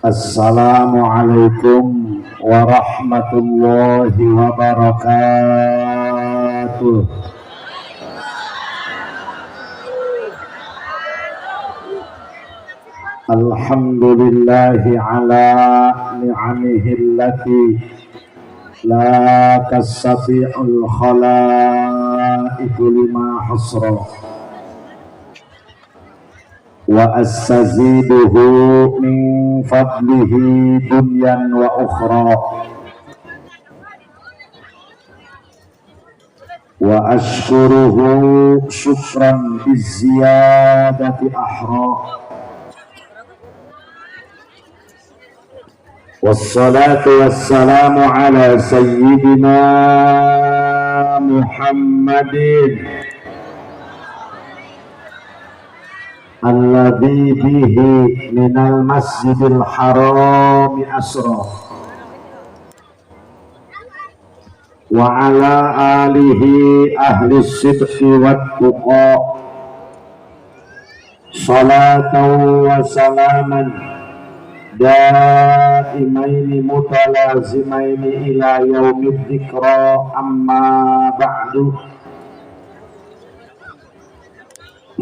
Assalamualaikum warahmatullahi wabarakatuh. Alhamdulillahi ala ni'amihi allati la tastati'ul khalaiqu lima hasra wa astaziduhu min fadlihi dunyan wa ukhra wa ashkuruhu syukran bizziyadati ahra. Wassalatu wassalamu ala sayyidina Muhammadin alladzi bihi minal masjidil harami asra wa ala alihi ahli sidqi wat tuqa salatan wa salaman daimaini mutalazimaini ila yaumid dzikra. Amma ba'du,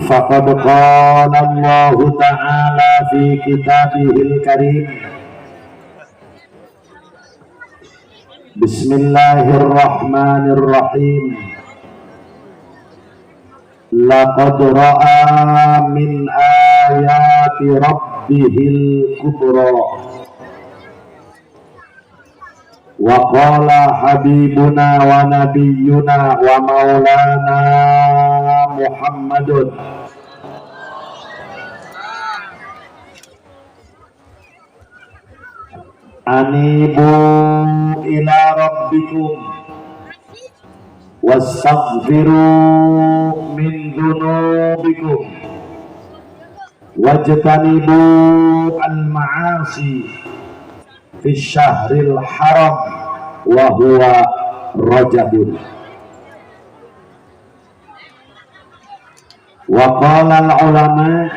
faqad qala Allahu ta'ala fi kitabihil karim. Bismillahirrahmanirrahim. Laqad ra'a min ayati rabbihil kubra. Wa qala habibuna wa nabiyyuna wa maulana Muhammadun anibu ila rabbikum wastaghfiru min dzunubikum wajtanibu al-ma'asi fi syahril haram wa huwa Rajabun. Wa qala al-ulama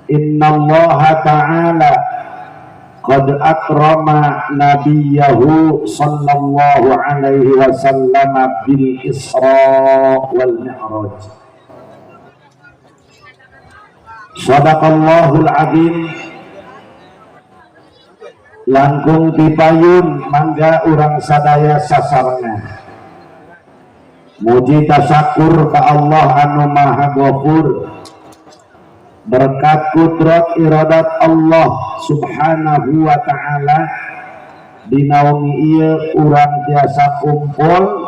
inna Allah ta'ala qad akrama nabiyahu sallallahu alaihi wasallam bil Isra wal Mi'raj. Sadaqallahul azim. Langkung dipayun mangga urang sadaya sasarengan. Muji tasakur ka Allah anu maha ghafur. Berkat kudrat iradat Allah subhanahu wa ta'ala dinaungi ieu urang tiasa kumpul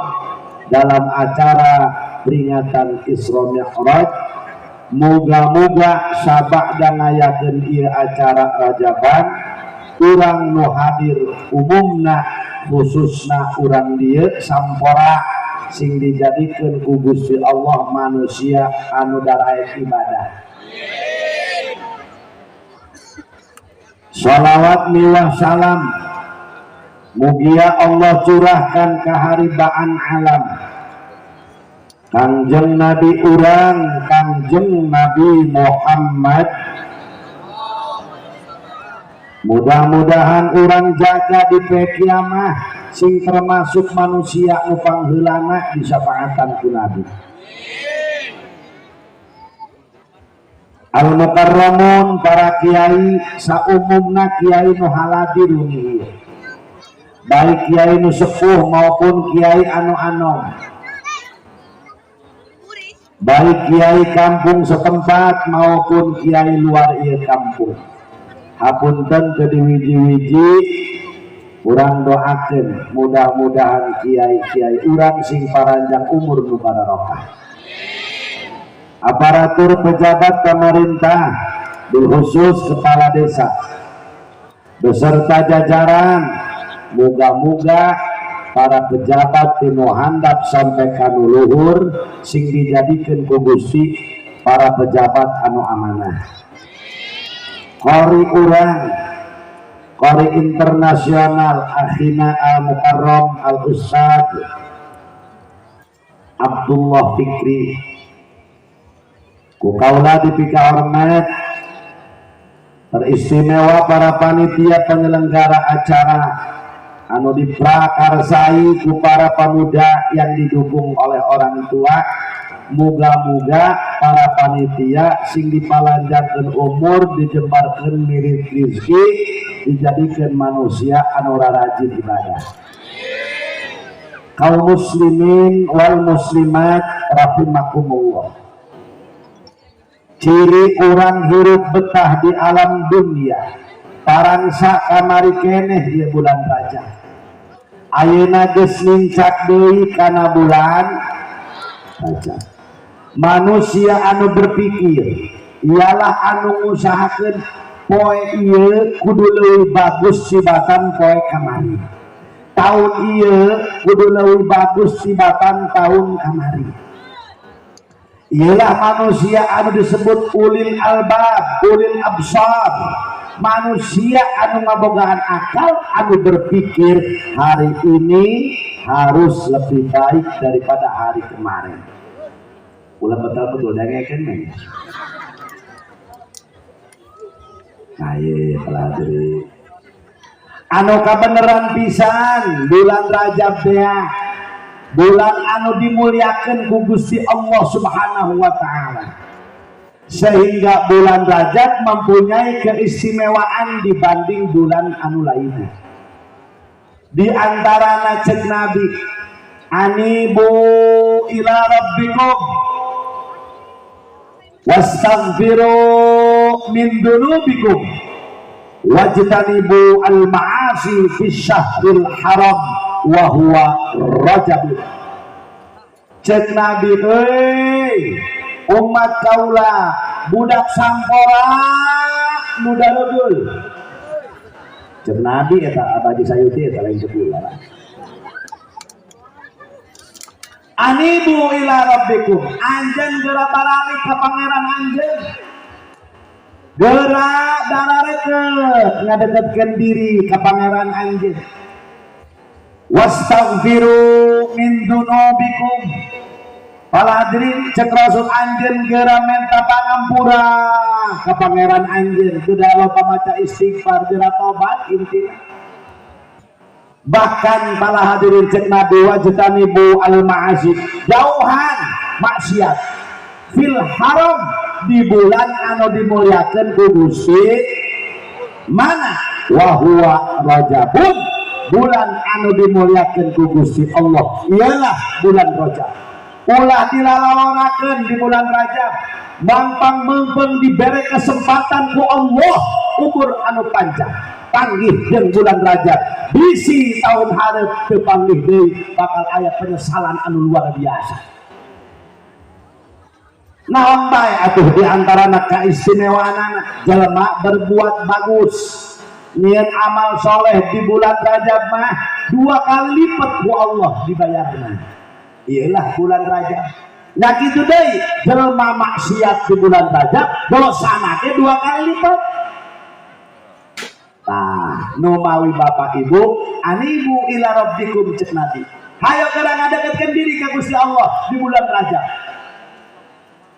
dalam acara peringatan Isra Mi'raj. Moga-moga sabada ngayakeun ieu acara Rajaban urang nu hadir umumna khususna urang dieu sampora sing dijadikeun ku Gusti Allah manusia anu daraek ibadah. Shalawat miwah salam mugia Allah curahkan kaharibaan alam Kangjeng Nabi urang, Kangjeng Nabi Muhammad. Mudah-mudahan urang jaga di kiamah sing termasuk manusia nu pangheulana disafaatan ku Nabi. Al mukarramun para kiai saumumna kiai nu haladir ieu, baik kiai nu sepuh maupun kiai anu anom, baik kiai kampung setempat maupun kiai luar ieu kampung. Hapunten teu diwiji-wiji, urang doakeun mudah-mudahan kiai-kiai urang sing paranjang umur nu barokah. Aparatur pejabat pemerintah, khusus kepala desa beserta jajaran, moga-moga para pejabat tinu handap sampai kanu luhur sing dijadikeun ku Gusti para pejabat anu amanah. Qori urang, qori internasional akhina al mukarram al ustad Abdullah Fikri, ku kaula dipika hormat Teristimewa para panitia penyelenggara acara anu diprakarsai ku para pemuda yang didukung oleh orang tua. Muga-muga para panitia sing dipalanjangkeun umur, dijembarkeun mirit rizki, dijadikan manusia anu rajin ibadah. Kaum muslimin wal muslimat rahimakumullah, ciri orang hirup betah di alam dunia parangsa kamari keneh ieu bulan Rajab. Ayeuna geus nincak deui kana bulan Rajab. Manusia anu berpikir ialah anu ngusahakeun poe ieu kudu leuwih bagus tibatan poe kamari, tahun ieu kudu leuwih bagus tibatan tahun kamari. Ialah manusia anu disebut ulil albab, ulil absar, manusia anu ngabogaan akal, anu berpikir hari ini harus lebih baik daripada hari kemarin. Ulah betul-betul dengekeun mah. Nah, ieu pelajari anu kabeneran pisan bulan Rajab teh bulan anu dimuliakeun ku Gusti Allah Subhanahu wa taala, sehingga bulan Rajab mempunyai keistimewaan dibanding bulan anu lainnya. Di antarana cek Nabi, anibu ila rabbikum wastaghfiru min dunubikum wajtanibu al-ma'asi fi syahril haram wa huwa Rajab. Cek Nabi, hei umat kaula, budak sampora nu darudul. Cek Nabi eta abadi sayuti eta lain sebulan. Anibu ila rabbikum, anjeun geura baralik ka pangeran anjeun, geura dararekeut ngadeketkeun diri ka pangeran anjeun. Wastaghfiru min dunubikum, para hadirin, cek Rasul anjeun geura menta pangampura ka pangeran anjeun, geura loba maca istighfar, geura tobat intina. Bahkan para hadirin, cek Nabi, wajtanibu al-ma'asi, jauhan maksiat, fil haram, di bulan anu dimuliakeun ku Gusti mana, wa huwa Rajabun, bulan anu dimuliakeun ku Gusti Allah ialah bulan Rajab. Ulah dilalawonakeun di bulan Rajab, mangpang meungpeung dibere kesempatan ku Allah umur anu panjang, panggih jeung bulan Rajab, bisi tahun hareup teu panggih deui, bakal aya penyesalan anu luar biasa. Naon bae atuh di antarana kaistimewaanana, jelema berbuat bagus, niat amal soleh di bulan Rajab mah 2 kali lipat ku Allah dibayarna. Iyalah bulan Rajab. Nah kitu deui jelema maksiat di bulan Rajab dosana ge 2 kali lipat. Tah, nu mawi bapak ibu, anibu ila rabbikum, cek Nabi. Hayo geura ngadeketkeun diri ka Gusti Allah di bulan Rajab.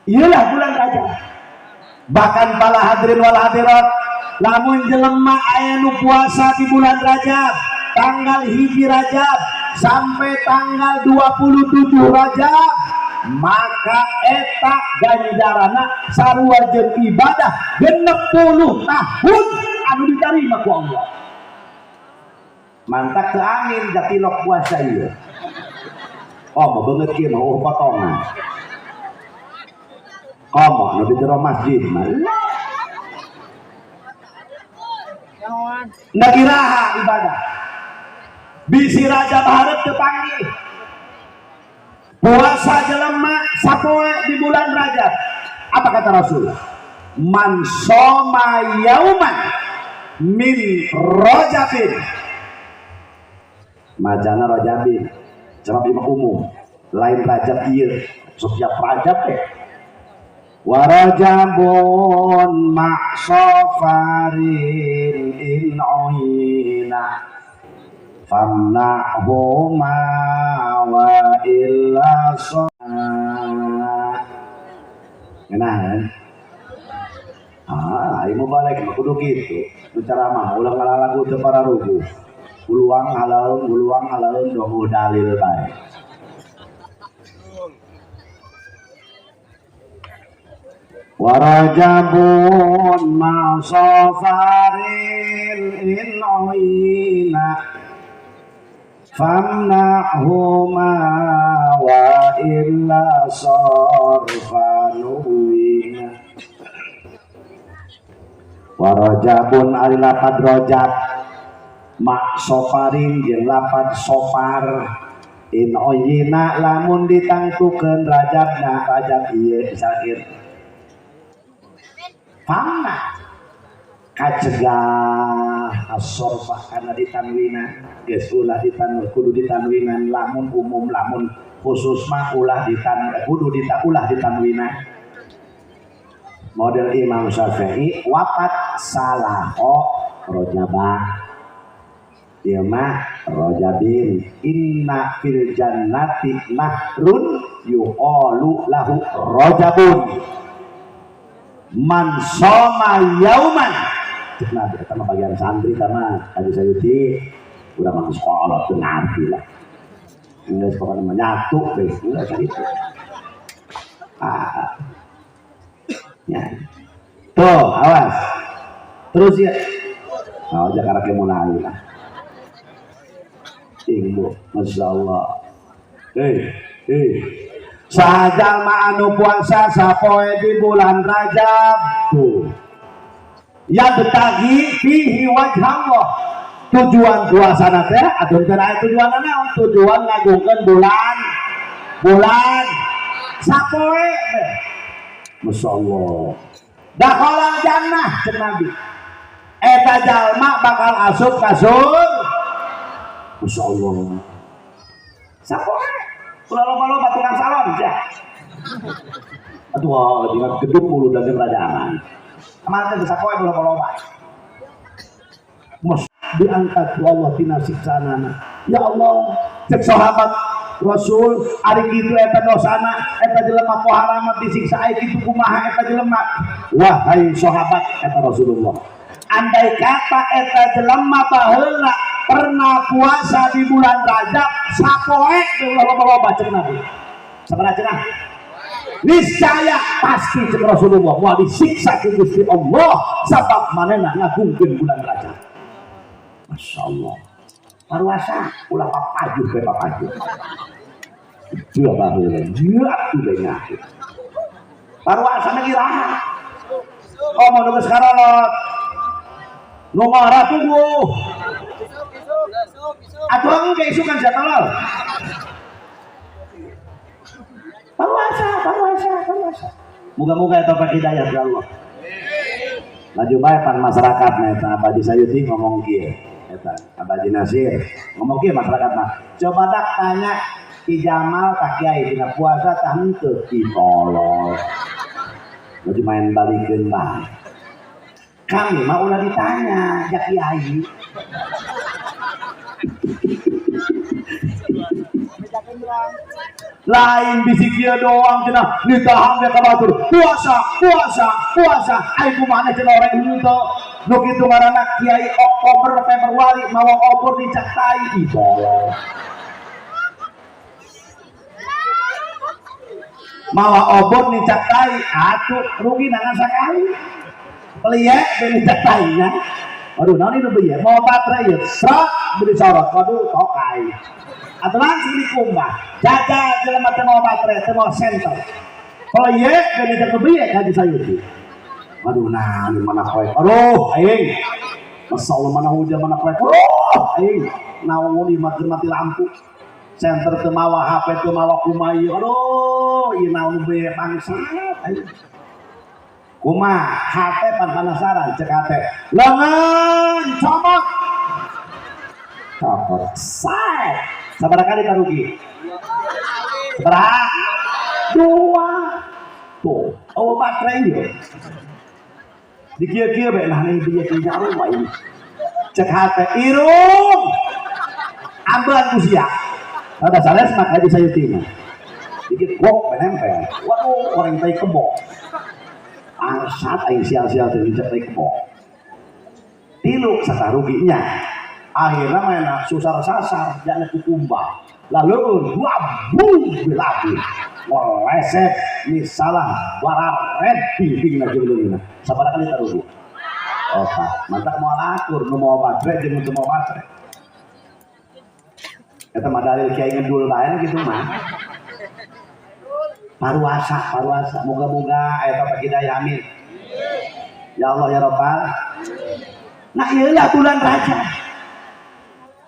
Iyalah bulan Rajab. Bahkan para hadirin wal hadirat, lamun jelema aya nu puasa di bulan Rajab, tanggal 1 Rajab sampai tanggal 27 Rajab, maka eta ganjarana sarua jeung ibadah 60 tahun anu diterima ku Allah. Mantak ke angin jatilok puasa ieu. Oh, mau banget kieu mah oh potongan. Komo nu di jero masjid mah. Nagiraha ibadah. Bisi Rajab hareup teu panggih. Puasa jelema sapoe di bulan Rajab. Apa kata Rasul? Man soma yauman min Rajabin. Majana Rajabin. Sebab imam umum lain Rajab ieu, setiap Rajab teh. Wa Rajabun ma'safarin in uina famna'huma wa illa sa. Ngeunah kan? Ah, Nah, ieu balik mah kudu kitu. Nu ceramah ulah ngalalagu teu pararuguh. Uluang halaun, uluang halaun dong dalil bae. Warajabun ma safarin in uina famnahuma wa illa sarfanuina. Warajabun ari lapad rajab mak sofarin jeung lapad sofar in uina lamun ditangtukeun rajabna rajab ieu sakit famna kacegah as-sorfah kana ditanwinan geus ulah ditanwin kudu ditanwinan lamun umum lamun khusus mah ulah ditan kudu ulah ditanwinan. Model Imam Syafi'i wafat salaho rojaba ieu mah rojabin inna fil jannati nahrun yuqalu lahu rojabun man soma yauman. Cek Nabi eta mah bagian santri tama Haji Sayuti urang mah sekolah teu ngarti lah. Geus pokona mah nyatu geus geus kitu. Ah. Ya. Tuh, awas. Terus ya. Oh, Jakarta mulai lah. Ibu, Masya Allah. Hei, hei. Sajalma anu puasa sapoe di bulan Rajab tuh. Ya betagi fihi wajhallah. Tujuan puasa teh atuh teu aya tujuan naon? Tujuan ngagungkeun bulan. Bulan sapoe teh. Masya Allah. Dakhalal jannah cek Nabi. Eta jalma bakal asup ka surga. Masya Allah. Sapoe ulah loba-loba tukang salon sia. Aduh, tinggal gedung mulu dan kerajaan. Amalkeun geus sapoe ulah loba-loba. Mus diangkat ku Allah tina siksaanana. Ya Allah, cek sahabat Rasul ari kitu eta dosana, eta jelema pohara mah disiksa ai kitu kumaha eta jelema. Wahai sahabat eta Rasulullah. Andai kata eta jelema baheula pernah puasa di bulan Rajab sapoe ulah loba-loba cek Nabi. Sabaraha cenah? Niscaya pasti cek Rasulullah moal disiksa ku Gusti Allah sabab manehna ngagungkeun bulan Rajab. Masya Allah. Paruasa ulah papajuh we papajuh. Dia baheula dia atuh deui ngakit. Paruasa mah iraha. Oh mun geus karolot. Nu ngora tunggu. Atuh engke isukan sia tolol. Paruasa, paruasa, paruasa. Moga-moga eta pakai hidayah ya Allah. Laju bae pan masyarakat na eta Abah Sayuti ngomong kieu. Eta Abah Nasir ngomong kieu masyarakat mah. Coba dak tanya Ki Jamal ka Kiai dina puasa tah henteu ki tolol. Laju main balikeun bae. Kami mah ulah ditanya ja Kiai. Lain bisi kieu doang cenah ditahan ka batur. Puasa, puasa, puasa. Ai kumaha cenah orang henteu. Nu kitu ngaranna Kiai Oktober Februari mawa obor dicak tai. Ih tolol. Mawa obor dicak tai atuh rugi nangan sakali. Peliek beli dicak tainya. Waduh, naon ieu beuye? Mawa baterai ieu, srot beli sorot. Waduh, tokai. Atau langsung dikumbah. Jajal jelema teu mawa baterai, teu mawa senter. Peliek beli teu beuye ka Haji Sayuti. Waduh, nah di mana poek? Aduh, aing. Masya Allah mana hujan mana poek. Aduh, aing. Naon di mati mati lampu. Senter teu mawa, HP teu mawa kumaha ieu. Aduh, ieu naon beuye bangsat aing. Kumaha hate pan penasaran cek hate. Lengan comot. Copot. Sae. Sabaraha kali tarugi? Sabaraha? Dua. Tuh, oh baterai ieu. Di kieu-kieu bae nah nih bieu teh nyaru wae ini. Cek hate irung. Ambean ku sia. Ada sales mah haji Sayuti mah. Dikit gok menempel. Waduh, orang tai kebo. Angsat aing sial-sial teh injek deui kebo. Tilu sataruginya. Akhirnya mana susar sasar jangan kukumbah. Lalu dua bung belabu. Meleset misalah bararet ping-ping lagi belum. Sabaraha kali tarugi. Oke, mantap mau akur nu mau baterai jeung nu mau baterai. Eta mah dalil kiai ngedul lain gitu mah. Paruasa, paruasa. Moga-moga aya taufik hidayah amin. Ya Allah ya Rabbal. Nah ieu lah bulan Rajab.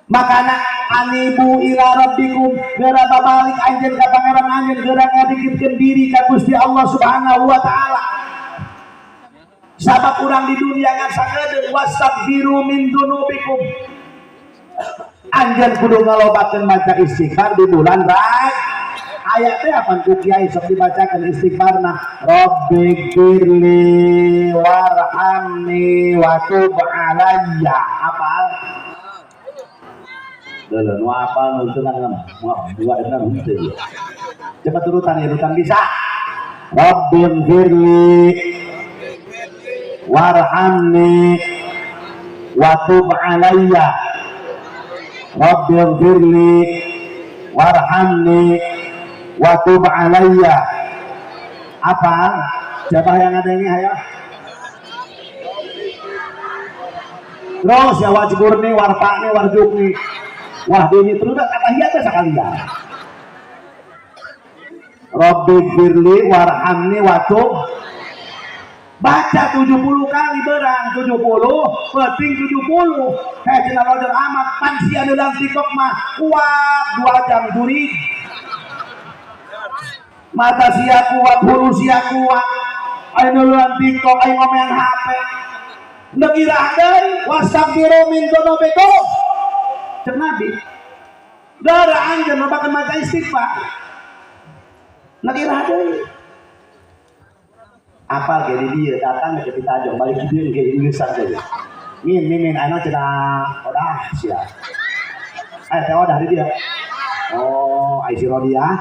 Makana anibu ila rabbikum geura babalik anjeun ka pangeran anjeun geura ngadikitkeun diri ka Gusti Allah Subhanahu wa taala. Sabab urang di dunia ngan sakedeung wastaghfiru min dzunubikum. Anjeun kudu ngalobakeun maca istighfar di bulan Rajab. Ayat teh apan ku kiai sok dibacakeun istighfarna Rabbighfirli warhamni wa tub alayya. Apal? Leuh nu apal nu teu kan dua dina henteu. Cepat urutan ya, urutan bisa. Rabbighfirli warhamni wa tub alayya. Rabbighfirli warhamni wa tub alayya. Apa? Siapa yang ada ini ayo? Terus ya wajburni warfa'ni warjukni. Wah ini terus kata iya teh sekalian. Rabbighfirli warhamni wa tub. Baca 70 kali berang 70, penting 70. Heh cenah roger amat pan sia delang TikTok mah kuat 2 jam jurig. Mata sia kuat, hulu sia kuat. Ayo nuluan TikTok, ayo ngomean HP. Negira deui wastaghfiru min dzunubikum. Cek Nabi. Gara anjeun lobakeun maca istighfar. Negira deui. Apal ge di dieu datang ke Pitajong balik di dieu ge Inggrisan deui. Min min min anu cenah odah sia. Teh odah di dieu. Oh, ai si Rodia.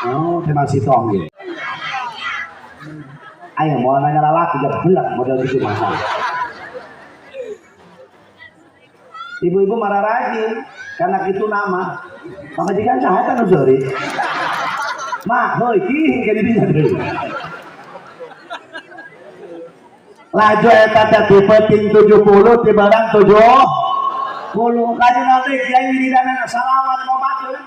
Oh, tema si Tong ge. Ayo mau nanya lalaki jeblak model gitu masalah. Ibu-ibu marah rajin karena itu nama. Pamajikan saha eta nu seuri? Mah, heuy kieu ke di dinya deui. Laju eta teh ti peuting 70 ti barang 70. Laju naon deui kiai wiridana salawat lobakeun.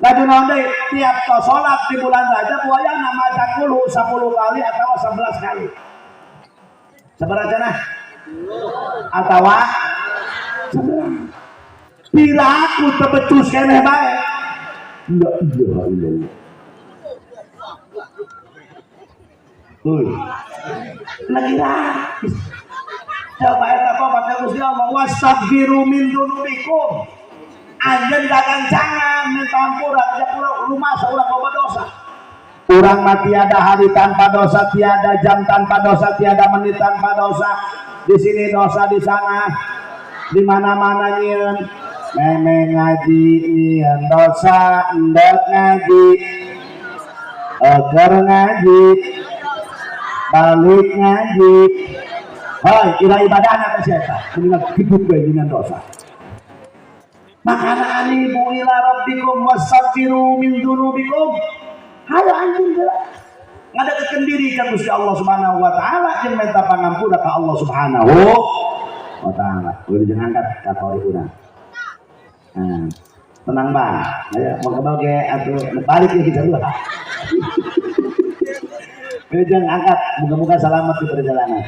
Laju naon deui tiap tos salat di bulan Rajab wayahna maca kulhu 10 kali atawa 11 kali. Sabaraha cenah? Atawa 11. Piraku teu becus keneh bae. La ilaha illallah. Heuy. Lagi rapi. Coba eta tobat ka Gusti Allah wastaghfiru min dzunubikum. Anjeun dagancangan minta ampura ka rumah urang loba dosa. Urang mah tiada hari tanpa dosa, tiada jam tanpa dosa, tiada menit tanpa dosa. Di sini dosa, di sana, di mana-mana nyieun. Meme ngaji nyieun dosa, endek ngaji, eker ngaji, balik ngaji. Hoi, ila ibadahna teh sia eta. Mendingan hidup we dengan dosa. Makana anibu ila rabbikum wastaghfiru min dzunubikum. Hayo anjeun geura. Ngadeketkeun diri ka Gusti Allah Subhanahu wa taala jeung minta pangampura ka Allah Subhanahu wa taala. Ulah jeung angkat ka tori urang. Nah, tenang bang. Ayo mau kebal ge atuh balik ya kita dua. Jangan angkat, moga-moga selamat di perjalanan.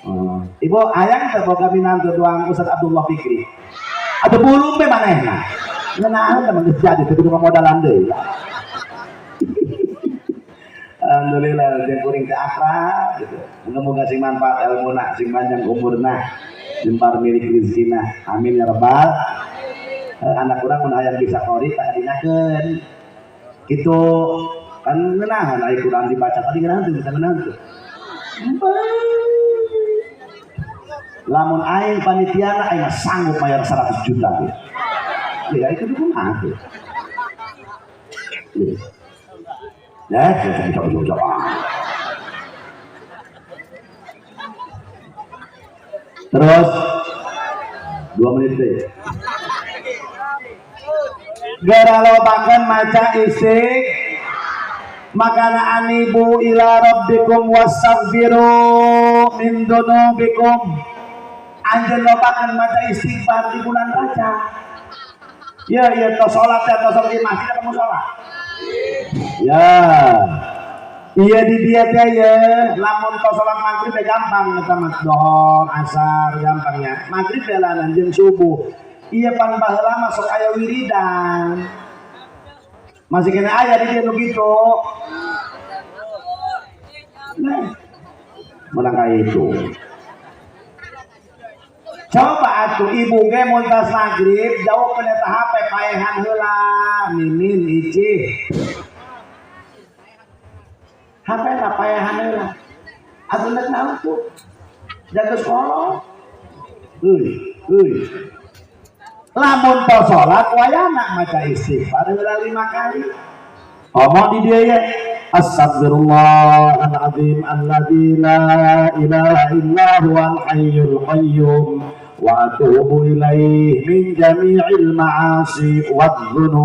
Oh. Ibu ayang teh boga minantu doang Ustaz Abdullah Fikri. Atuh bulung be manehna. Ngeunah teh geus jadi teu kudu ngamodalan deui. Alhamdulillah jeung kuring teh akrab gitu. Moga-moga sing manfaat ilmuna, sing panjang umurna, jembar milik rezekina. Amin ya rabbal. Anak urang mun hayang bisa qori tak dinakeun. Kitu kan ngeunahan ai Quran dibaca tadi ngeunahan teu bisa ngeunahan teu. Lamun aing panitiana aing sanggup bayar 100 juta gitu. Ya itu dukung aku. Ya, bisa. Terus 2 menit deh. Gara lobakeun maca istighfar. Makana anibu ila rabbikum wastaghfiru min dunubikum. Anjeun lobakeun maca istighfar di bulan Rajab. Ya, ya tos salat ya tos di masjid apa musala? Ya. Iya di dia teh ya, lamun tos salat maghrib ya gampang eta mah dohor, asar gampangnya. Maghrib ya lanan jeung subuh. Iya pan baheula masuk aya wiridan. Masih kena aya di dia nu kitu. Nah, menang kaya itu. Coba atuh ibu ge mun tas maghrib jauh kana eta HP paehan heula mimin icih. HP na paehan heula. Atuh nek naon tuh? Jaga sekolah. Euy, euy. Lamun tos salat wayana maca istighfar heula 5 kali. Omong di dieu ye. Astagfirullahaladzim alladzi la ilaha illa huwal hayyul qayyum wa atubu ilaihi min jami'il ma'asi wadz-dzunub.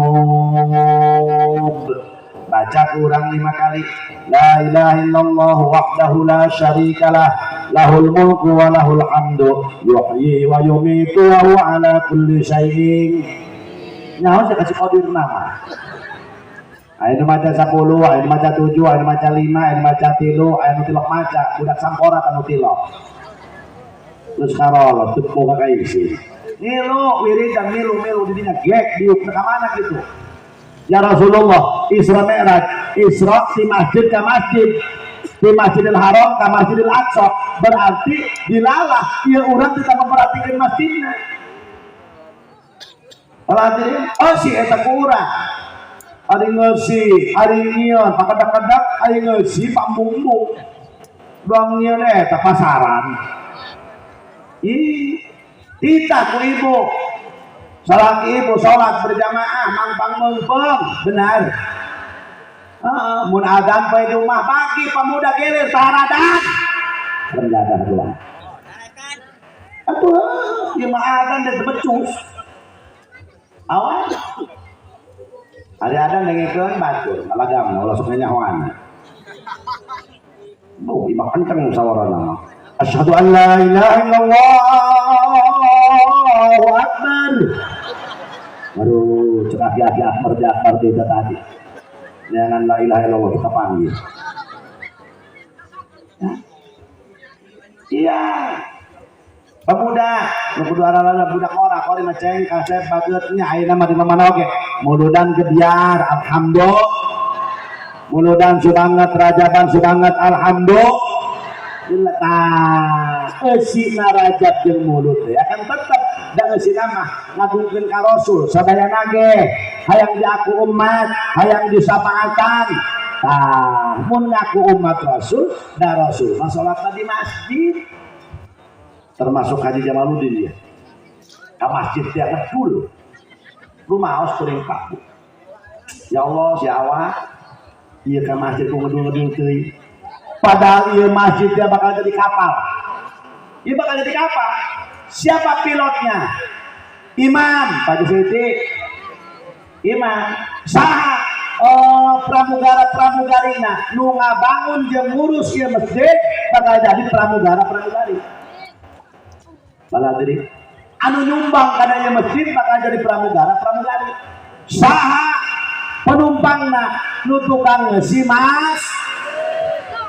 Baca kurang 5 kali. La ilaha illallah wahdahu la syarikalah lahul mulku wa lahul hamdu yuhyi wa yumitu wa huwa ala kulli syai'in. Nyaho sia kasih qadir nama. Aya nu maca 10, aya nu maca 7, aya nu maca 5, aya nu maca 3, aya nu tilok maca, budak sampora anu tilok. Terus karolot teu boga kaisi. Ngilu wiridan milu-milu di dinya gek diuk ka mana kitu. Ya Rasulullah, Isra Mi'raj, Isra di masjid ke masjid, di Masjidil Haram ke Masjidil Aqsa, berarti dilalah ieu urang tidak memperhatikan masjidna. Hadirin, oh si eta ku urang. Ari ngeusi, ari nyieun, pakedak-kedak, ari ngeusi pambung-bung. Doang nyieun eta pasaran. Ih, titah ku ibu. Salat ibu salat berjamaah mangpang meungpeung, benar. Heeh, mun adzan poe Jumat pagi pemuda gilir taharadan. Renjadah doang. Atuh, ieu mah adzan teh becus. Awas. Ari adzan dengekeun batur, lagam ulah sok nyahoan. Bu, imah kenceng sawarana mah. Asyhadu an la ilaha illallah akbar. Aduh, cek aki-aki akbar di akbar desa tadi. Jangan la ilaha illallah kita panggil. Hah? Iya. Pemuda, nu kudu aralana budak ora kori mah ceng kasep bageut nya ayeuna mah di mana oge. Muludan gebiar, alhamdulillah. Muludan sumangat, rajaban sumangat, alhamdulillah. Tah, eusina rajab jeung mulut teh akan tetep da eusina mah ngagungkeun ka Rasul sadayana ge hayang diaku umat, hayang disapaatan. Tah, mun ngaku umat Rasul, da Rasul mah salatna di masjid. Termasuk Haji Jamaluddin dia. Ka masjid dia ngedul. Rumaos kuring Pak. Ya Allah, si awak ieu ka masjid ku ngedul-ngedul teuing. Padahal ieu masjid dia bakal jadi kapal. Ieu bakal jadi kapal. Siapa pilotnya? Imam, Pak Siti. Imam. Saha? Oh, pramugara-pramugarina nu ngabangun jeung ngurus ieu masjid bakal jadi pramugara-pramugari. Baladiri. Anu nyumbang kana ieu masjid bakal jadi pramugara-pramugari. Saha penumpangna nu tukang ngeusi mas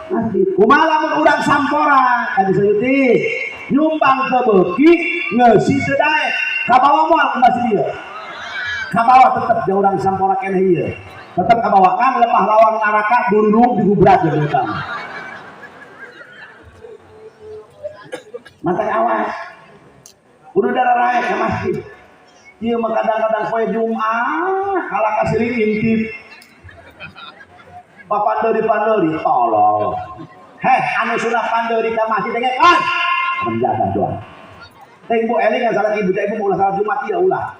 masjid. Kumaha lamun urang sampora ka Suyuti nyumbang teu beuki ngeusi teu daek kabawa moal ke masjid ieu. Kabawa tetep dia urang sampora keneh ieu. Tetep kabawa kan lepah lawang neraka burung digubrak jeung utang. Mantak awas. Kudu darah ke masjid. Ieu mah kadang-kadang poe Jumat kalah kasiring intip. Papandeuri-pandeuri tolol. Heh, anu sunah pandeuri ka masjid dengekeun. Menjaga doa. Teh ibu eling ngan salah ibu teh ibu ulah salat Jumat ieu ulah.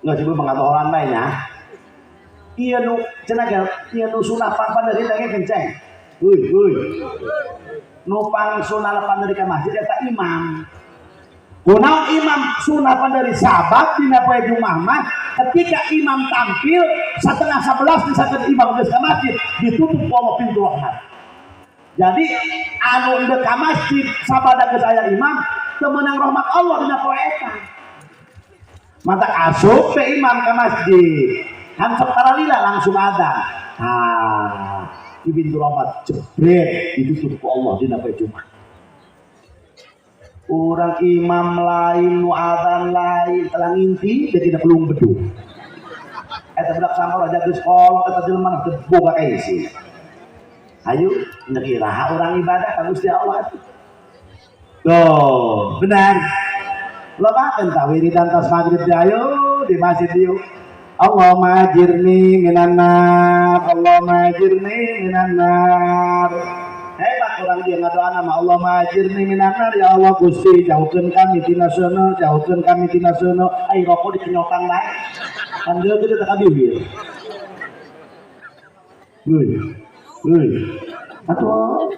Geus ibu pangatohoran bae nya. Ieu nu cenah ge ieu nu sunah papandeuri dengekeun ceng. Euy, euy. Nu pangsunah panderi ka masjid eta imam. Kunaon imam sunah panderi sabab dina poe Jumat mah ketika imam tampil 10:30 misalkan imam geus ka masjid ditutup ku Allah pintu rahmat. Jadi anu endek ka masjid sabada geus aya imam teu meunang rahmat Allah dina poe eta. Mata asup teh imam ka masjid. Kan sok taralila langsung adzan. Ah, di pintu rahmat jebret ditutup ku Allah dina poe Jumat. Urang imam lain nu adzan lain telah nginti jadi dina pelung bedug. Eta budak sama raja geus kolot eta jelema teu boga kaisi. Ayo iraha urang ibadah ka Gusti Allah atuh. Tuh, benar. Lobakeun tah wiridan tos magrib teh ayo di masjid dieu. Allahumma ajirni minan nar, Allahumma ajirni minan nar. Hebat orang dia ngadoana mah Allahumma ajirni minan nar, ya Allah Gusti jauhkeun kami tina seuneu, jauhkeun kami tina seuneu. Ai rokok dikenyotan bae. Kan deui teh ka bibir. Heuy. Heuy. Atuh.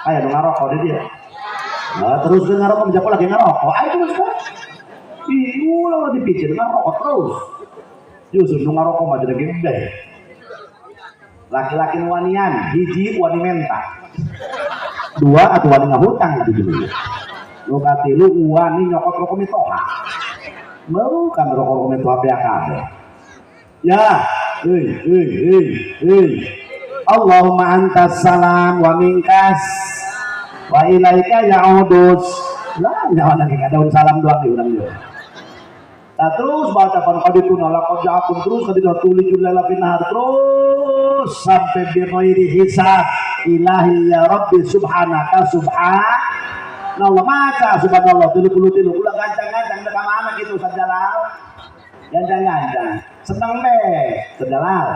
Aya nu ngarokok di dia. Nah, terus dia ngarokok, menjapo lagi ngarokok. Ayo terus kan. Ih, ulah dipicir ngarokok terus. Justru nu ngarokok mah jadi gede. Laki-laki wanian, hiji wani menta. Dua atau wani ngahutang di dunia. Nu katilu wani nyokot rokok mitoha. Mau kan rokok mitoha beak kabeh. Ya, hei hei hei hei. Allahumma antas salam wa minkas wa ilaika ya'udus. Lah nyawa lagi daun salam doang di urang ieu. Nah terus baca pan qadituna laqad ja'akum terus qadituna tulijul laila fin nahar terus sampai bi ghairi hisab. Ilahi ya rabbi subhanaka subhanallah. Maca subhanallah 33 ulah gancang-gancang deuk ka mana kitu Ustaz Jalal. Gancang-gancang seneng deh Ustaz Jalal.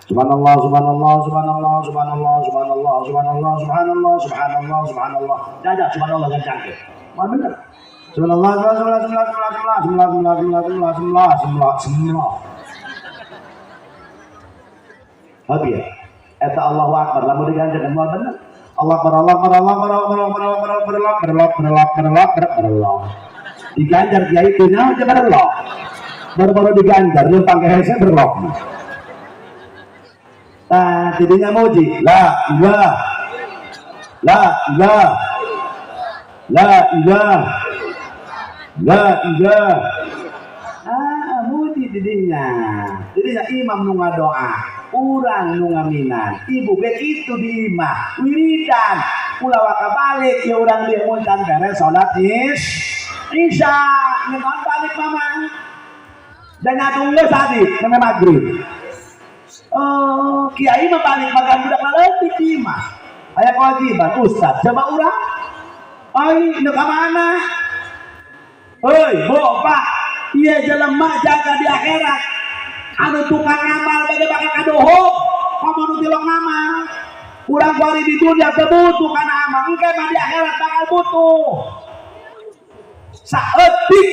Subhanallah subhanallah subhanallah subhanallah subhanallah subhanallah subhanallah subhanallah subhanallah. Dadah subhanallah gancang teh. Mah bener. Subhanallah subhanallah subhanallah subhanallah subhanallah subhanallah subhanallah subhanallah subhanallah. Habis ya. Eta Allahu Akbar lamun diganjang moal bener. Allah Akbar Allah Akbar Allah Akbar Allah Akbar Allah Akbar Allah Akbar Allah Akbar Allah Akbar Allah. Diganjar kiai teh naon teh berlok. Baru-baru diganjar leumpang ke hese berlok. Tah tidinya muji la ilaha la ilaha la ilaha la ilaha. Ah muji didinya. Didinya imam nu ngadoa, urang nu ngaminan. Ibu ge kitu di imah, wiridan. Ulah waka balik ya urang dieu mun can beres salat isya, ngeun balik mama. Dan nyatung geus tadi sampai maghrib. Oh, kiai mah balik makan budak leutik di imah. Aya kewajiban ustaz, coba urang. Ai nu ka mana? Hei, bu, pak, iya jelema jaga di akhirat. Anu tukang ngamal bade bakal kadohong, komo nu tilok ngamal. Urang kuari di dunia teu butuh kana amal, engke mah di akhirat bakal butuh. Saeutik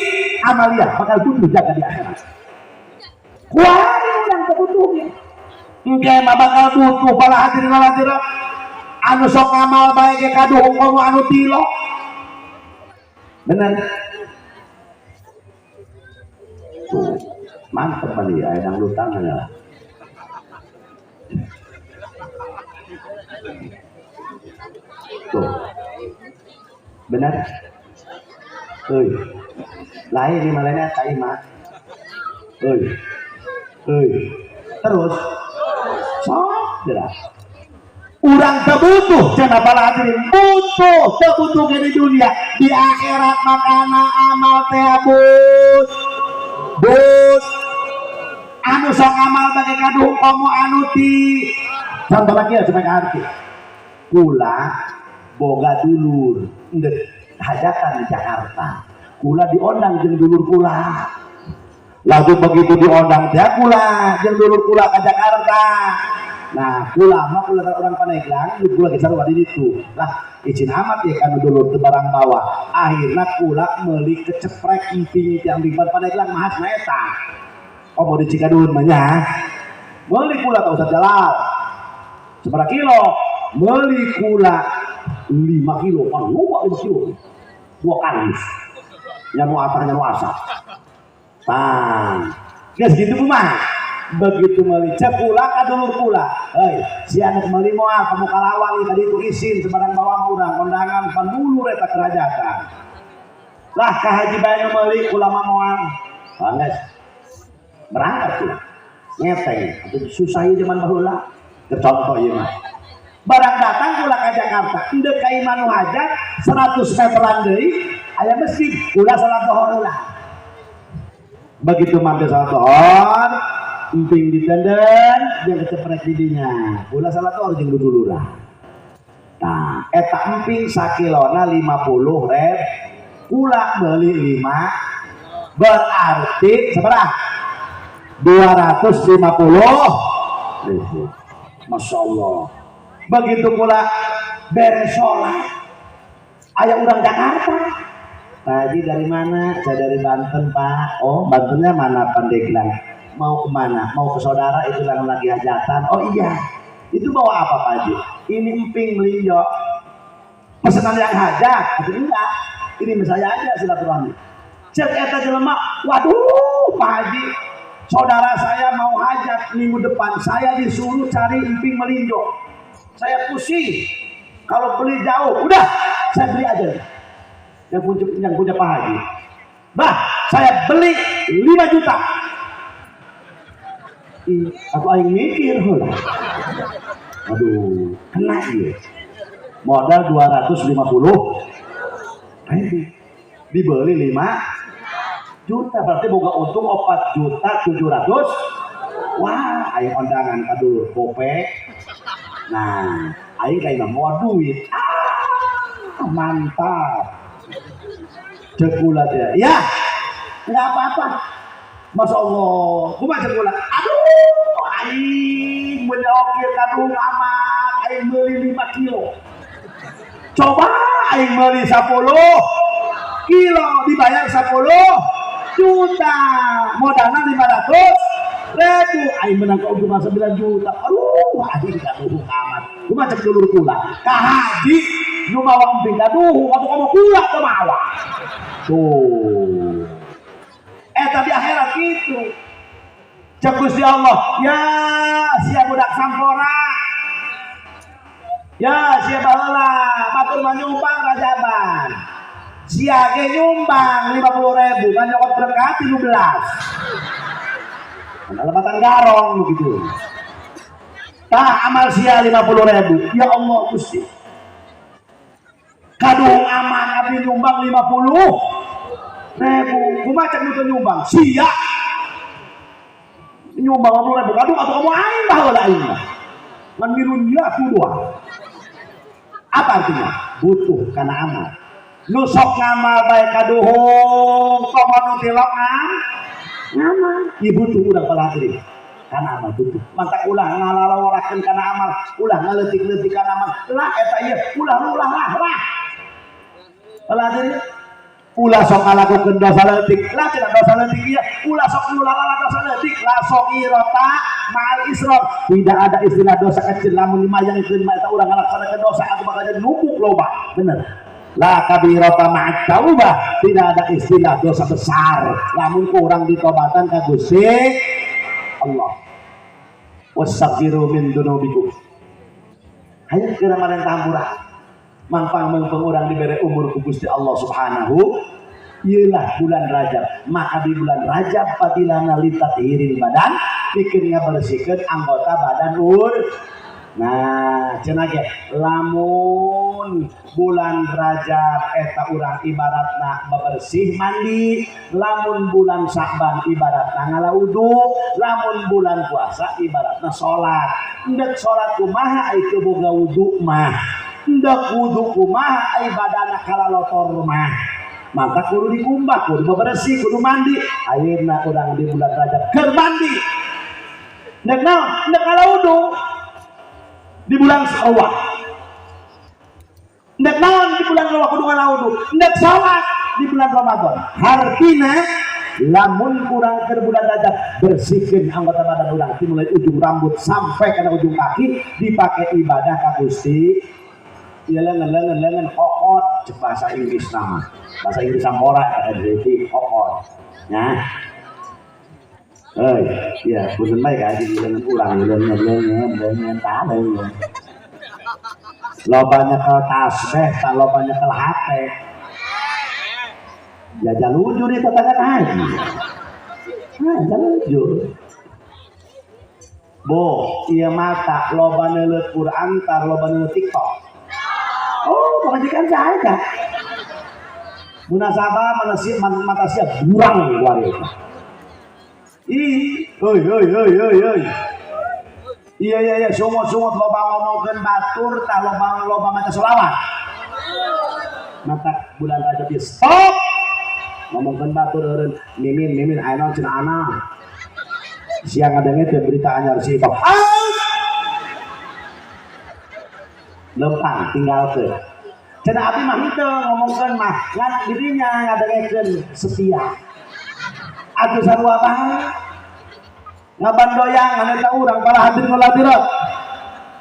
amalia bakal butuh jaga di akhirat. Kuari urang teu butuh ge. Engke mah bakal butuh bala hadirin wal hadirat. Anu sok ngamal bae ge kaduhung komo anu tilok. Bener. Tuh, mantep kali ya, yang lutang ya. Tuh, benar. Oi, lahir di malahnya kaima. Oi, oi, terus, sok jelas. Urang terbutuh, cenah para hadirin butuh, terbutuh di dunia, di akhirat makana amal teh but. But anu sok amal bagi kaduhung komo anu ti. Contoh lagi ya supaya ngerti. Kula boga dulur ndek hajatan di Jakarta. Kula diondang jeung dulur kula. Lagu begitu diondang teh kula jeung dulur kula ke Jakarta. Nah, kula mah kula orang Pandeglang, kula geus sarua di ditu. Lah, izin amat ya kan dulur teu barang bawa. Akhirna kula meuli keceprek emping tiang di Pandeglang mahas na eta. Oh, mau di Cikadun mah nya. Meuli kula ka Ustaz Jalal. Seberapa kilo? Meuli kula 5 kilo, pan loba 5 kilo. 2 kardus. Nya nu atah, nya nu asap. Tah. Geus gitu kumaha? Begitu meuli, cek kula ka dulur kula. Hei, si anak meuli moal kamu kalawang tadi itu isin sembarang bawa urang kondangan, pan dulur eta kerajaan. Lah, ka haji bae nu meuli, kula mah moal. Bangges. Berangkat tuh. Ngeteng, itu susah ieu zaman baheula. Contoh ieu mah. Barang datang kula ka Jakarta, endek ka imah nu hajat 100 meteran deui aya masjid, kula salat lohor heula. Begitu mampir salat lohor, emping ditenden, jeung keceprek di dinya. Kula salat lohor jeung duduluran. Nah, eta emping sakilona 50 ribu, kula beli 5, berarti seberapa? 250 ribu. Masya Allah. Begitu pula beres sholat, aya orang Jakarta. Pak Haji dari mana? Saya dari Banten, Pak. Oh, Bantennya mana? Pandeglang. Mau kemana? Mau ke saudara itu yang lagi hajatan. Oh iya. Itu bawa apa, Pak Haji? Ini emping melinjo. Pesanan yang hajat? Itu enggak. Ini misalnya aja silaturahmi. Cek eta jelema, waduh, Pak Haji, saudara saya mau hajat minggu depan, saya disuruh cari emping melinjo. Saya pusing. Kalau beli jauh, udah saya beli aja. Yang punya Pak Haji. Bah, saya beli 5 juta. Ih, aku aing mikir heula. Aduh, kena ieu. Modal 250 ribu. Dibeli 5 juta, berarti boga untung 4 juta 700. Wah, aing kondangan ka dulur gope. Nah, aing kayak mau duit. Ah, mantap. Cek kula teh. Ya, nggak apa-apa. Masya Allah, kumaha cek kula? Aduh, aing menyokir kadung amat, aing beli 5 kilo. Coba aing beli 10 kilo, dibayar 10 juta. Modalnya 500 ribu. Aing menang keuntungan 9 juta. Aduh, aing kaduhung amat. Kumaha cek dulur kula? Ka haji nu mawa emping kaduhung atuh kamu kula teu mawa. Tuh. Eh, tapi akhirat gitu. Cek Gusti Allah, ya sia budak Sampora. Ya sia baheula, batur mah nyumbang rajaban. Sia ge nyumbang 50 ribu, kan nyokot berkah 13. Lepatan garong begitu. Tah, amal sia 50 ribu. Ya Allah Gusti. Kadung aman abdi nyumbang 50 ribu. Kumaha cek nu nyumbang? Sia nyumbang 50 ribu. Kadung atau kamu aing baheula aing mah. Ngan milunya dua. Apa artinya? Butuh karena amal. Nu sok ngamal bae kaduhung, komo nu tilok ngamal. Ieu butuh urang para hadirin. Karena amal butuh. Mantak ulah ngalalaworakeun kana amal, ulah ngaleutik-leutik kana amal. Lah eta ieu, ulah ulah lah lah. Para hadirin, ulah sok ngalakukeun dosa leutik. Lah, cenah dosa leutik ieu, ulah sok ngulalala dosa leutik. La saghirata ma'al israr. Tidak ada istilah dosa kecil lamun dimayangkeun mah eta urang ngalaksanakeun dosa atuh bakal jadi numpuk loba. Bener. La kabirata ma'at taubah. Tidak ada istilah dosa besar lamun kurang ditobatan ka Gusti Allah. Wastaghfiru min dunubikum. Hayo kira marentah hampura. Mangpang mengpeng urang diberi umur ku Gusti Allah Subhanahu. Iyalah bulan Rajab. Maka di bulan Rajab fadilahna litathhiril badan, pikeun ngabersihkeun anggota badan ur. Nah, cenah ge lamun bulan Rajab eta urang ibaratna bebersih mandi, lamun bulan Sa'ban ibaratna ngala wudu, lamun bulan puasa ibaratna salat. Endek salat kumaha ai teu boga wudu mah? Endek wudu kumaha ai badana kalalotor mah? Maka kudu dikumbah, kudu bebersih, kudu mandi. Ayeuna urang di bulan Rajab keur mandi. Ndek naon? Ndek ngala wudu di bulan Syawal. Ndek naon di bulan Syawal kudu ngala wudu? Ndek salat di bulan Ramadan. Hartina Lamun kurang keur bulan Rajab bersihkeun anggota badan urang mulai ujung rambut sampai kana ujung kaki dipakai ibadah ka Gusti. Ieu leungeun-leungeun kokot cek bahasa Inggris nama. Bahasa Inggris sampora eta jadi kokot. Nah. Hei, iya, punten bae ka jadi leungeun urang leungeun-leungeun tah leungeun. Loba nyekel tasbih, tak loba nyekel hate. Ya jalujur itu tetangga haji. Nah, jalujur. Bo, iya mata loba neuleut Quran tar loba neuleut TikTok. Oh, pamajikan saya. Munasabah mana mata sia burang keluar itu. Ih, oi oi oi oi oi. Iya iya iya, sumut-sumut loba ngomongkeun batur tah loba loba maca selawat. Mata bulan Rajab ieu stop. Ngomongkeun batur eureun mimin mimin aya naon cenah ana. Siang ngadenge teh berita anyar si Ipong. Lempang tinggalkeun. Cenah abdi mah henteu ngomongkeun mah ngan dirinya ngadengekeun setia. Atuh sarua bae. Ngabandoyang anu eta urang para hadirin wal hadirat.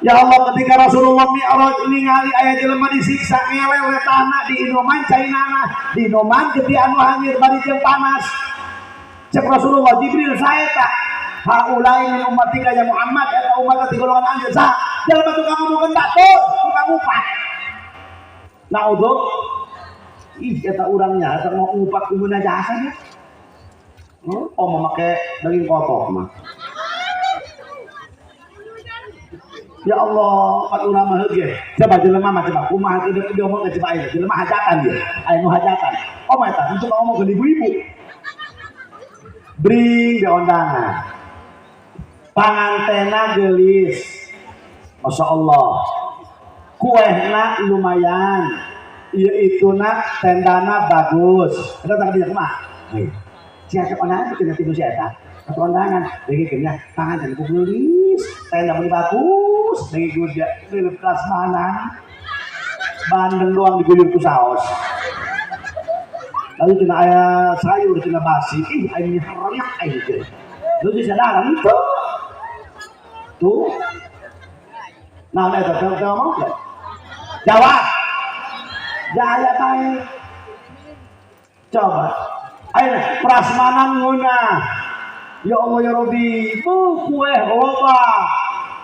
Ya Allah ketika Rasulullah mi'raj ningali aya jelema disiksa ngelel letahna diinoman cainana, diinoman gede anu hangir bari jeung panas. Cek Rasulullah Jibril saeta haulai min ummatika ya Muhammad eta umat ti golongan anjeun saha? Jelema tukang ngomongkeun batur, tukang ngupat. Naudzu. Ih eta urangnya eta mau ngupat kumaha jasanya. Oh mau make daging kotok mah. Ya Allah, pat urang mah heuh ge. Coba jelema mah coba kumaha teu diomongkeun coba aya jelema hajatan dia. Aya nu hajatan. Oh mah eta untuk ngomongkeun ibu-ibu. Bring di undangan. Pangantena geulis. Masya Allah. Kuehna lumayan. Ieu ituna tendana bagus. Eta tah dieu kumaha? Heuh. Sia cek undangan teu tilu si eta. Atau undangan deui nya panganten ku geulis, tenda meuni bagus, deui geus dia leuleut prasmanan. Bandeng doang diguyur ku saos. Lalu cenah aya sayur cenah basi, ih aing harenak aing teh. Lalu sadaran teu. Tuh. Nah, eta teh ngomong teh. Jawab. Jaya bae. Coba. Ayo prasmanan ngeunah. Ya Allah ya Rabbi, bu kue loba.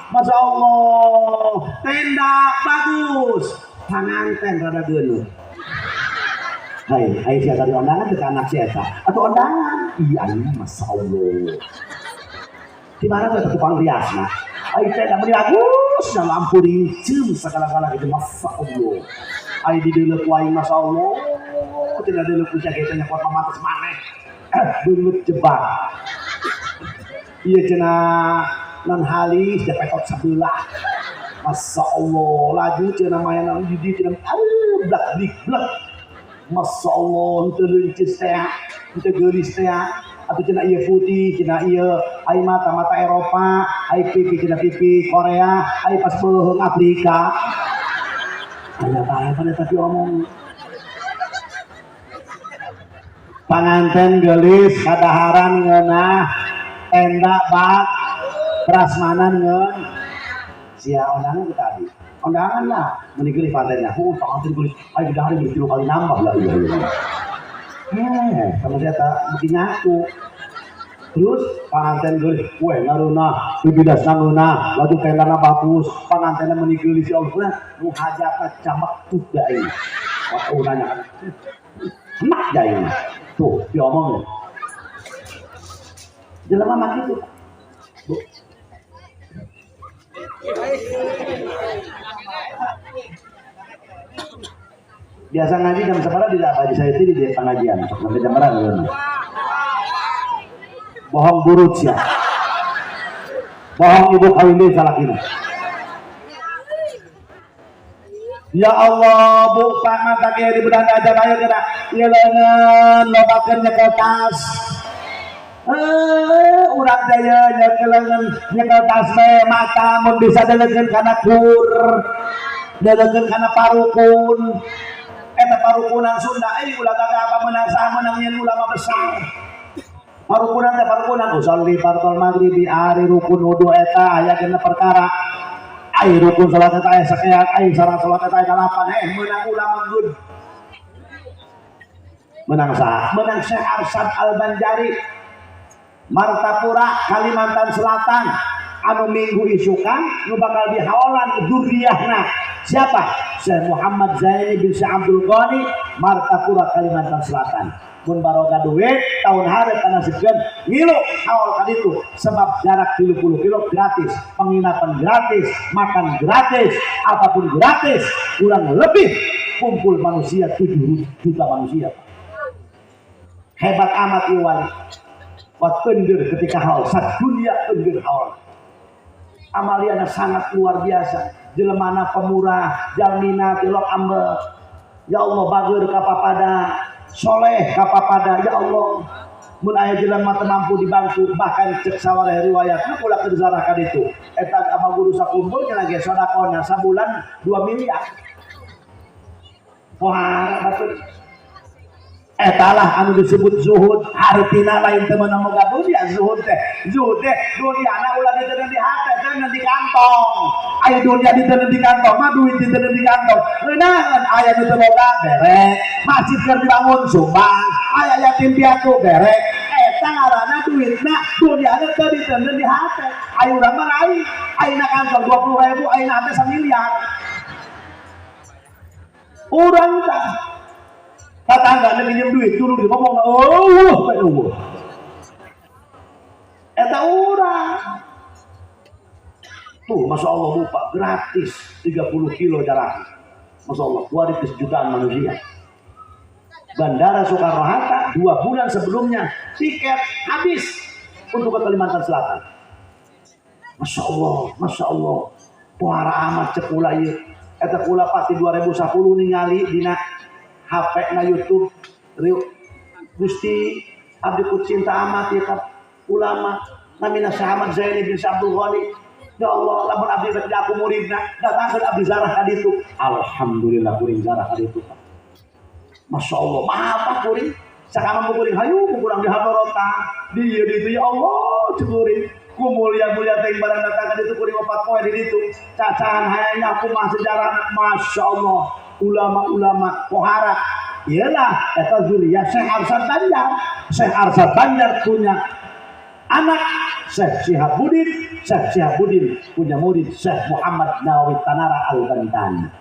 Masya Allah, tenda bagus. Panganten rada geuneuh. Hai, hai sia tadi undangan teh anak si eta. Atuh undangan. Ih aing Masya Allah. Di mana tuh tukang riasna? Ai tenda meuni bagus, na lampu rincem sagala-gala gitu Masya Allah. Ai di deuleuh ku aing Masya Allah. Tidak deuleuh ku sia ge teh nyokot pamates maneh. Beungeut jebak. Iya cenah non halis japetot sebelah. Masya Allah, laju cenah mayan di cenah blak blik blak. Masya Allah, henteu leunceus teh, henteu geulis teh. Atuh cenah ieu putih, cenah ieu ai mata mata Eropa, ai pipi cenah pipi Korea, ai pas beuheung Afrika. Aya bae pada tapi omong. Panganten geulis kadaharan ngeunah, tenda bak, prasmanan ngeun. Sia undangan ke tadi. Undangan lah, meuni geulis pantennya. Heuh, panganten geulis. Ai dahar geus 3 kali nambah lah iya iya. Sama saya tak bikin ngaku. Terus panganten geulis, weh ngareunah, bibidasna ngeunah, laju tendana bagus, pangantenna meuni geulis ya Allah, nu hajatna camek tuh da ieu. Waktu nanya kan. Enak da ieu. Tuh, diomongin. Jelema mah kitu. Bu. Biasa ngaji jam sabaraha di apa di saya itu di pengajian sampai jam berapa kan? Bohong burut ya. Bohong ibu kawin deui salakina. Ya Allah, bu pamata kieu di bulan Rajab ayo geura. Ieu leungeun lobakeun nyekel tas. Urang teh ye nyekel leungeun nyekel tas we mata mun bisa deleungeun kana kur. Deleungeun kana parukun. Eta parukunan Sunda euy ulah gagah apa meunang saha meunang nyeun ulama besar. Parukunan teh parukunan usolli fardhol maghribi ari rukun wudu eta aya genep perkara. Ai rukun salat eta aya sakean, ai syarat salat eta aya 8. Meunang ulama geun. Menang saha? Menang Syekh Arsyad Al-Banjari Martapura, Kalimantan Selatan. Anu minggu isukan nu bakal dihaolan dzurriyyahna. Siapa? Syekh Muhammad Zaini bin Syekh Abdul Ghani, Martapura, Kalimantan Selatan. Mun baroga duit tahun hareup panasibkeun ngilu haol ka ditu sebab jarak 30 kilo gratis, penginapan gratis, makan gratis, apapun gratis, kurang lebih kumpul manusia 7 juta manusia. Hebat amat ieu wali. Wat pendir ketika haul, sat dunia pendir haul. Amaliana sangat luar biasa. Jelemana pemurah, jalmina tilok ambek. Ya Allah bager ka papada, soleh ka papada, ya Allah. Mun aya jelema teu mampu dibantu, bahkan cek sawareh riwayatna ulah keur zarah ka ditu. Eta ama guru sakumpul nya ge sedekahna sabulan 2 miliar. Pohara batur. Etalah anu disebut zuhud, hartina lain teu meunang moga dunia zuhud teh. Zuhud teh duniana ulah diteundeun di hate, teundeun di kantong. Aya dunia diteundeun di kantong mah duit diteundeun di kantong. Ngeunaheun aya nu teu boga bere, masjid keur dibangun sumbang, aya yatim piatu bere. Eta ngaranna duitna duniana teu diteundeun di hate. Aya urang mah lain, ayeuna kantong 20.000, ayeuna hate samiliar. Urang tah tetangga nu minjem duit dulu dia ngomong oh kayak nunggu eta urang tuh Masya Allah lupa gratis 30 kilo jarak Masya Allah kuari jutaan manusia. Bandara Soekarno-Hatta 2 bulan sebelumnya tiket habis untuk ke Kalimantan Selatan. Masya Allah, Masya Allah, puara amat cek kula ieu. Eta kula pasti 2010 ningali dina HP na YouTube Riu Gusti abdi ku cinta amat ya ka ulama namina Syekh Ahmad Zaini bin Syekh Abdul Ghani. Ya Allah lamun abdi rek aku muridna datangkeun abdi zarah ka ditu. Alhamdulillah kuring zarah ka ditu. Masya Allah maaf kuring sakama kuring hayu kurang di habarota di ieu ditu ya Allah cek kuring ku mulia-mulia teh barang datang ka ditu kuring opat poe di ditu cacahan hayangnya kumaha sejarah Masya Allah ulama-ulama pohara iyalah eta zuriyah Syekh Arsyad Banjar. Syekh Arsyad Banjar punya anak Syekh Syihabuddin, Syekh Syihabuddin punya murid Syekh Muhammad Nawawi Tanara Al-Bantani.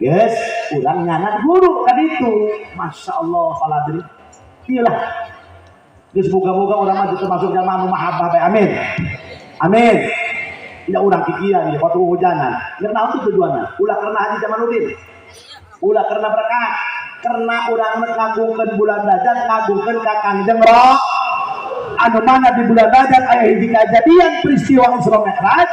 Yes, urang nyanat guru kan itu. Masya Allah paladri. Iyalah. Geus moga-moga urang mah termasuk jamaah nu mahabbah bae. Amin. Amin. Ya urang kikian ya waktu hujanan. Nya naon tuh tujuanna? Ulah karena Haji Jamaluddin. Ulah karena berkah, karena urang ngagungkeun bulan Rajab, ngagungkeun ka Kangjeng Roh. Anu mana di bulan Rajab aya hiji kajadian peristiwa Isra Mi'raj,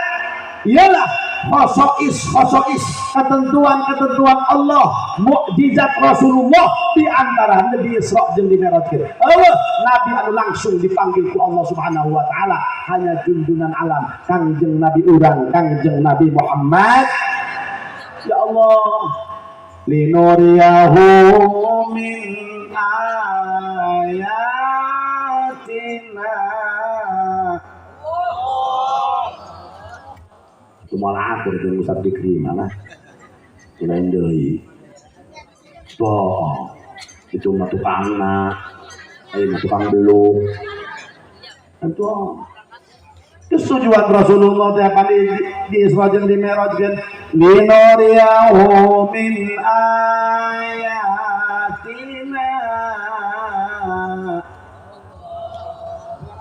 ialah khosois khosois ketentuan-ketentuan Allah, mukjizat Rasulullah di antara Nabi Isra jeung di Mi'raj. Allah Nabi anu langsung dipanggil ku Allah Subhanahu wa taala hanya junjunan alam Kangjeng Nabi urang, Kangjeng Nabi Muhammad. Ya Allah linuriyahu min ayatina. Itu malah aku itu Ustaz Dikri malah lain deui. Toh itu mah tukangna, ayeuna tukang beluk. Tentu kesetujuan Rasulullah teh apa di Isra jeung di Mi'raj kan linuriyahu min ayatina.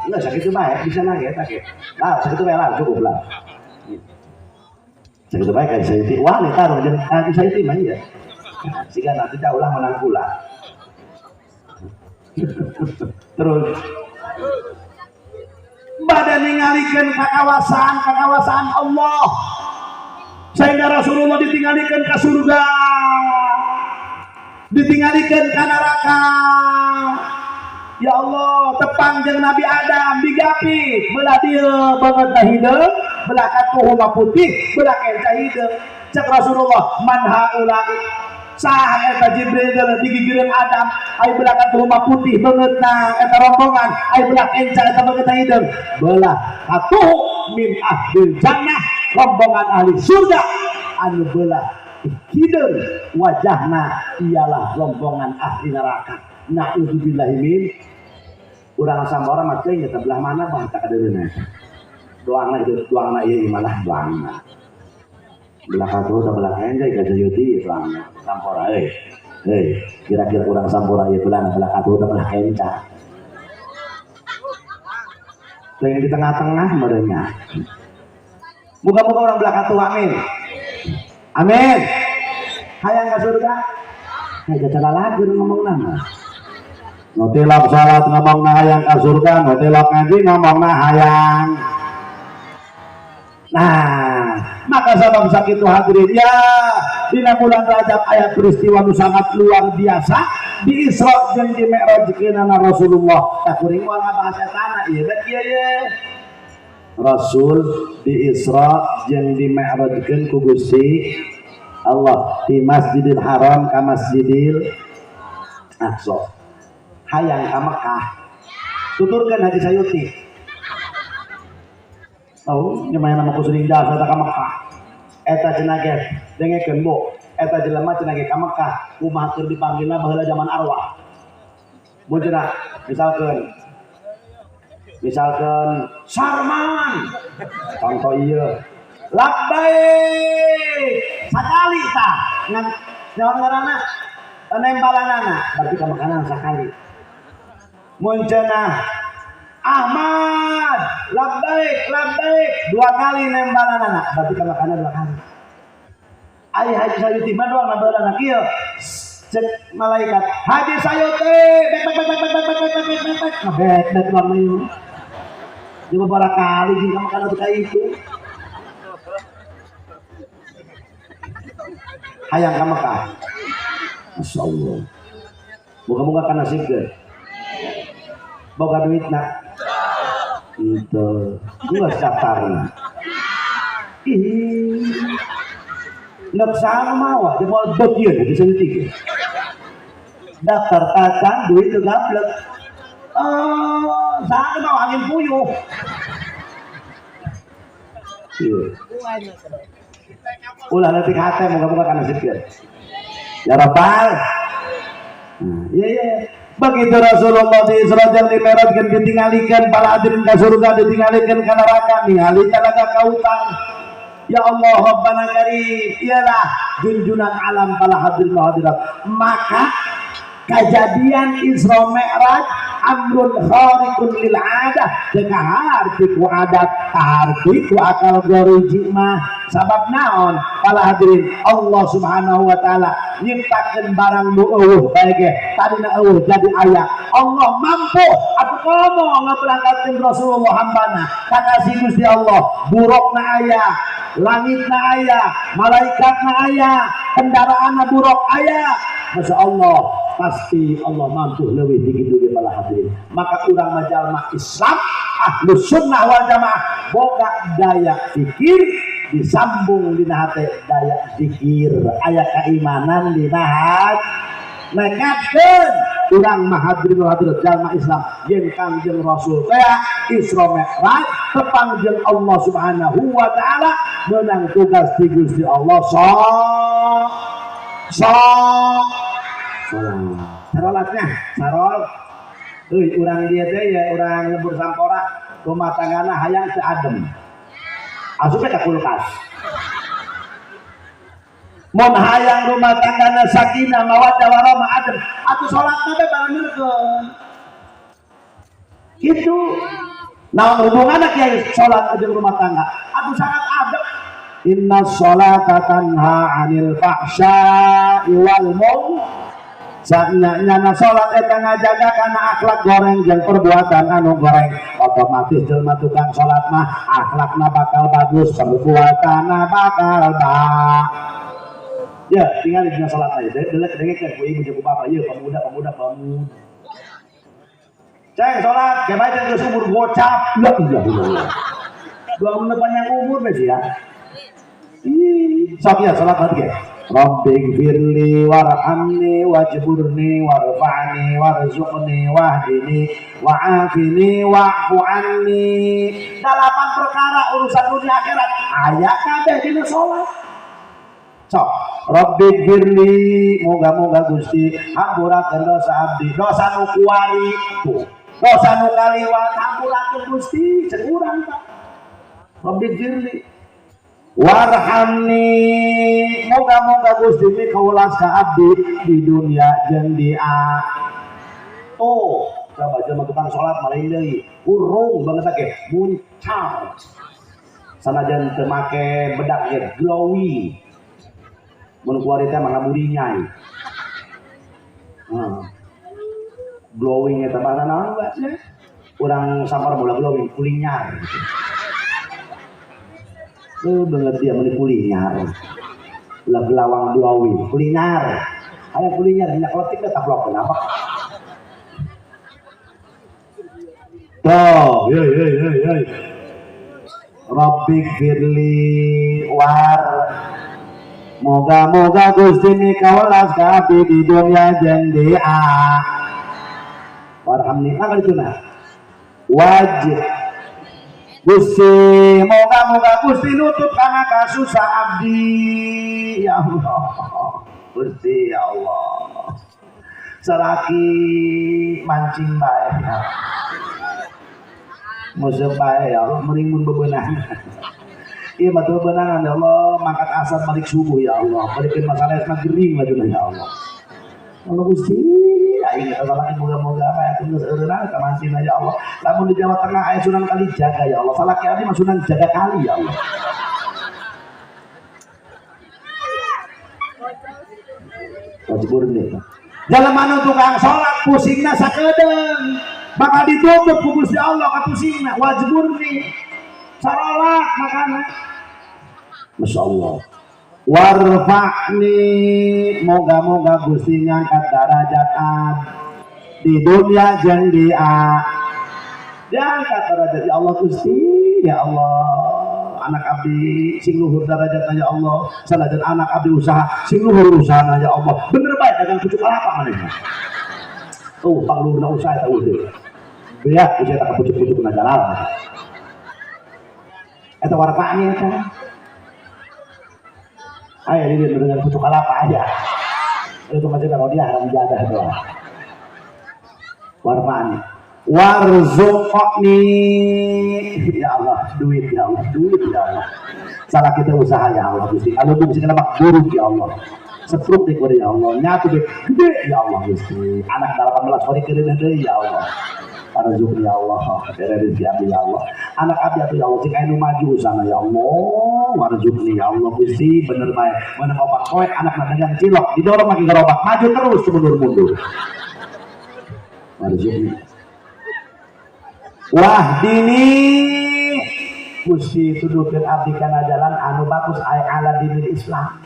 Enggak sakit bae bisa nangis sakit. Lah sakit bae lah cukup lah. Sakit bae kan saya itu wah taruh jeung saya itu mah iya. Siga nanti dah ulah menang pula. Terus badan ningalikeun ka kawasan Allah sehingga Rasulullah ditinggalikeun ka surga, ditinggalikeun ka neraka. Ya Allah tepang jeung Nabi Adam digapit belah dieu banget hideung, belah katuhu mah putih, belah kenca hideung. Cek Rasulullah man haula'i Sah eta Jibril digigireun Adam ai belah ka rumah putih beungeutna eta rombongan ai belah kenca eta beungeutna hideung belah katuhu min ahlil jannah rombongan ahli surga anu belah hideung wajahna ialah rombongan ahli neraka. Na'udzubillahi min urang sampora mah teuing eta belah mana bah tak kadeureuna doangna itu doangna ieu malah doangna belah katuhu teh belah kenca ka Sayuti doangna sampora euy. Heuy, kira-kira urang sampora ieu belah belah katuhu teh belah kenca. Teuing di tengah-tengah merenya. Moga-moga urang belah katuhu amin. Amin. Hayang ka surga? Hei, cara lagu ngomong nama. Nu tilap salat ngomongna hayang ka surga, nu tilap ngaji ngomongna hayang. Nah, maka sabab sakitu hadirin ya dina bulan Rajab aya peristiwa nu sangat luar biasa di Isra jeung di Mi'rajkeunana Rasulullah. Tah kuring moal ngabahas etana ieu teh kieu ye. Rasul di Isra jeung di Mi'rajkeun ku Gusti Allah di Masjidil Haram ka Masjidil Aqsa. Hayang ka Mekah. Tuturkeun Haji Sayuti. Oh, nyamayan nama kusuring jasa ka Mekah. Eta cenah ge dengekeun Bu, eta jelema cenah ge ka Mekah, kumaha keur dipanggilna baheula zaman arwah. Mun cenah misalkeun Sarman. Contoh ieu. Labbaik. Sakali tah ngan naon ngaranna? Nembalanana berarti ka makanan sakali. Mun cenah Ahmad, labbaik, labbaik, dua kali nembalanana, berarti ka makanan dua kali. Ai Haji Sayuti mah doang nembalanana kieu. Cek malaikat, Haji Sayuti, bek bek bek bek bek bek bek bek bek bek, bek bek doang ieu. Dia beberapa kali jeung ka makanan teh itu. Hayang ka Mekah. Masya Allah. Moga-moga kana nasibkeun. Boga duitna. Itu geus daftarna. Ih. Nek sama mawa jebol beukieun di seutik. Daftar tacan duit teu gablek. Oh, saha mawa angin puyuh. Ieu. Ulah leutik hate moga-moga kana nasibkeun. Ya Rabbal. Iya iya. Begitu Rasulullah di Isra jeung di Mi'rajkeun ditingalikeun para hadirin ka surga ditingalikeun ka neraka ningali talaga kautan. Ya Allah Rabbana Karim, ialah junjunan alam para hadirin hadirat. Maka kejadian Isra Mi'raj amrun khariqun lil adah, teu kaharti ku adat, kaharti ku akal goriji mah. Sabab naon? Para hadirin, Allah Subhanahu wa taala nyiptakeun barang nu eueuh bae ge, tadina eueuh jadi aya. Allah mampu atuh komo ngaberangkatkeun Rasulullah hambana kakasih Gusti Allah, burukna aya, langitna aya, malaikatna aya, kendaraanna buruk aya. Masya Allah, pasti Allah mampu leuwih ti kitu ge para hadirin. Maka urang mah jalma Islam ahlus sunnah wal jamaah boga daya pikir disambung dina hate daya zikir, aya keimanan dina hati. Nekatkeun urang mah hadirin hadirat jalma Islam yen Kangjeng Rasul teh Isra Mi'raj tepang jeung Allah Subhanahu wa taala meunang tugas ti Gusti Allah salat. Sarolatnya, sarol. Euy urang dieu teh ya urang lembur sampora rumah tanggana hayang teu adem. Asup ka kulkas. Mun hayang rumah tanggana sakinah mawaddah warahmah adem, atuh salatna teh barengeun. Kitu. Naon hubunganna kiai salat jeung rumah tangga? Atuh sangat adem. Inna sholata tanha 'anil fahsya'i wal munkar. Saknya salat eta ngajaga kana akhlak goreng jeung perbuatan anu goreng. Otomatis jelema tukang salat mah akhlakna bakal bagus, perbuatanna bakal baik. Ya, tinggal dina salat aja. Delek dengekeun ku ibu jeung ku bapak, ieu pemuda, pemuda, pemuda. Ceng salat, ge bae geus umur gocap. La ilaha illallah. Dua menit panjang umur bes ya. Ih, sok ya salat berarti ge. Rabbighfirli warhamni wajburni warfa'ni warzuqni wahdini wa'afini wa'fu anni. 8 perkara urusan dunia akhirat aya kabeh dina salat. Sok Rabbighfirli, moga-moga Gusti hampurakeun dosa abdi, dosa nu kuari tuh, dosa nu kaliwat hampurakeun Gusti, cek urang tah. Rabbighfirli warhamni, moga-moga Gusti mikawelas ka abdi di dunia jeung di akhirat. Tuh, coba jelema tukang salat malain deui, hurung banget ge, muncar. Sanajan teu make bedak ge glowing. Mun kuari teh mah ngaburinyai. Glowing eta bahasa naon bae? Urang sampar bola glowing kulinyar gitu. Banget dia meni kulinyar. Ulah gelawang glowing, kulinyar. Aya kulinyar dina kletik teh taplok kenapa? Tuh, ye ye ye ye. Rabbighfirli war, moga-moga Gusti mikawelas ka abdi di dunia jeung di akhirat. Warhamni, maka dituna. Wajib Gusti, moga-moga Gusti nutup kana kasusah abdi. Ya Allah, Gusti ya Allah. Saraki mancing bae ya. Musuh bae ya Allah, mending mun bebenah. Iya mah bebenangan ya Allah, mangkat asar balik subuh ya Allah, balikeun masalah mah gering lajuna ya Allah. Allah Gusti, aing eta salaki moga-moga aya geus eureunna ka mancing ya Allah. Lamun di Jawa Tengah aya Sunan Kalijaga ya Allah, salaki abdi mah Sunan Jaga Kali ya Allah. Wajibur nih. Jalema nu tukang salat pusingna sakedeung, bakal ditutup ku Gusti Allah ka pusingna, wajburni. Sarolat makana. Masya Allah. Warfa'ni, moga-moga Gusti ngangkat derajat abdi di dunia jeung di akhirat. Diangkat derajat ya Allah Gusti, ya Allah. Anak abdi sing luhur derajatna ya Allah. Sanajan anak abdi usaha sing luhur usahana ya Allah. Bener bae dagang pucuk kelapa manehna. Tuh pangluhurna usaha eta udah. Beak usaha eta pucuk-pucuk na jalal. Eta warfa'ni eta. Aya di dieu dengan pucuk kelapa aya. Itu masih kalau dia haram jadah doang. Warfa'ni. Warzuqni, ya Allah, duit ya Allah, duit ya Allah. Salah kita usaha ya Allah Gusti. Kalau Gusti kenapa buruk ya Allah. Setruk di ya Allah, nyatu deh gede ya Allah Gusti. Anak 18 hari keureun deui ya Allah. Warzuqni ya Allah, bere rezeki abdi ya Allah. Anak abdi atuh ya Allah sing aya nu maju usahana ya Allah. Warzuqni ya Allah Gusti, bener bae. Menang opat poe anak dagang cilok, didorong lagi gerobak, maju terus mundur-mundur. Warzuqni. Wahdini Gusti tuduhkeun abdi kana jalan anu bagus ay ala dinil Islam.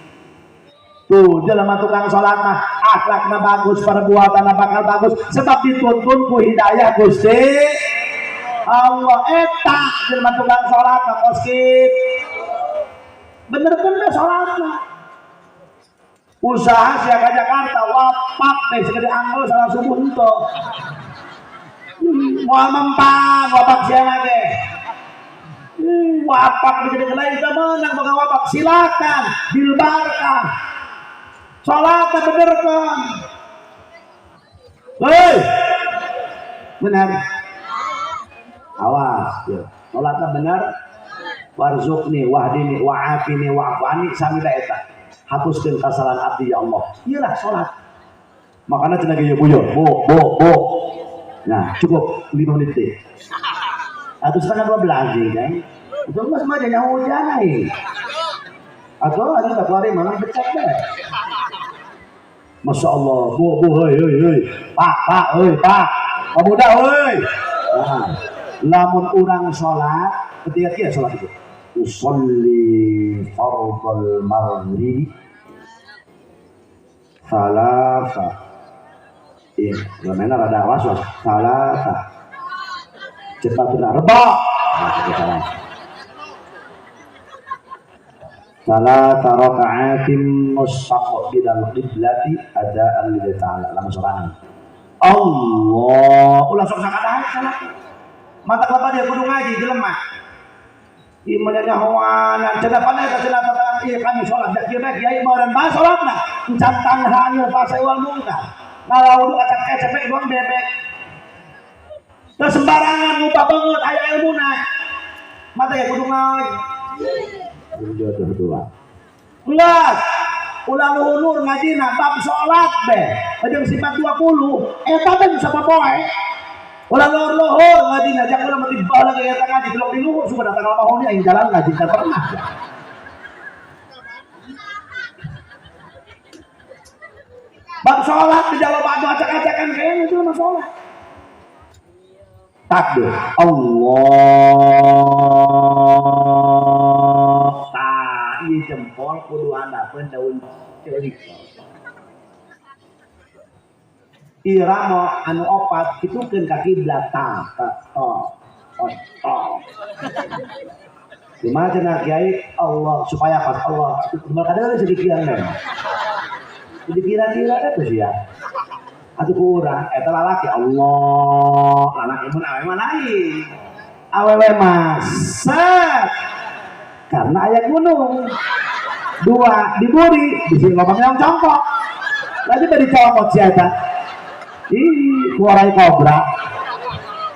Tuh jelema tukang salat mah akhlakna bagus, perbuatanna bakal bagus sebab dituntun ku hidayah Gusti Allah. Eta jelema tukang salat mah kos kitu. Bener-bener salat mah. Usaha sia ka Jakarta wapak teh segede angel salah subuh henteu. Moal mempan wapak sia ge. Wapak digede lain teu meunang boga wapak, silakan bil barkah. Salat bener kan. Hei. Benar. Awas ya. Salatna bener. Warzuqni wahdini wa'afini wa'fu anni sami bae eta. Hapuskeun kasalahan abdi ya Allah. Iyalah salat. Makana cenah ge bu yo, bu bu bu. Nah, cukup 5 menit deh. Atau 11:30 deh, kan? Itu mah semua jangan hujan ai. Atau ada tak keluar malah becak deh. Masya Allah, bu, bu, hei, hei, hei, pak, pak, hei, pak, pemuda, hei. Nah, lamun urang sholat, ketika kia sholat itu, usolli fardal maghrib salasa. Iya, lumayan rada was-was. Salasa. Cepat benar, rebok. Nah, Salata raka'atin mustaqbilal qiblati ada'an lillahi ta'ala. Lamun sorangan. Allah, ulah sok sakadaha salat. Mata kelapa dia kudu ngaji jelema. Ieu mah nyahoanan cenah paneh eta cenah tataran ieu kami salat da kieu mah kiai mah urang bahas salatna. Encan tanghanil fahsai wal munkar. Ngalawudu acak kecep doang bebek. Teu sembarangan ngubah banget aya ilmuna. Mata ya kudu ngaji. Jodoh dua. Enggak. Ulah luhur ngajina bab salat be. Jeung sifat 20 eta teh bisa popoe. Ulah luhur ngajina jangan urang mati baheula ge eta ngaji belok di luhur sudah datang ka aing jalan ngaji teu pernah. Bab salat di jalo badu acak-acakan kayaknya itu mah salat. Takbir. Allah. Tah ieu jempol kudu handapeun daun ceurik. Ieu ramo anu opat kitukeun ka kiblat ta ta to to. Kumaha cenah kiai Allah supaya pas Allah kumaha kadeureun sedikian mah. Dikira-kira eta sia. Atuh ku urang eta lalaki Allah, lalaki mun awewe mah lain. Awewe mah set. Karena aya gunung. Dua diburi bisi loba yang congkok. Lagi bari congkok si eta. Ih, kuarai kobra.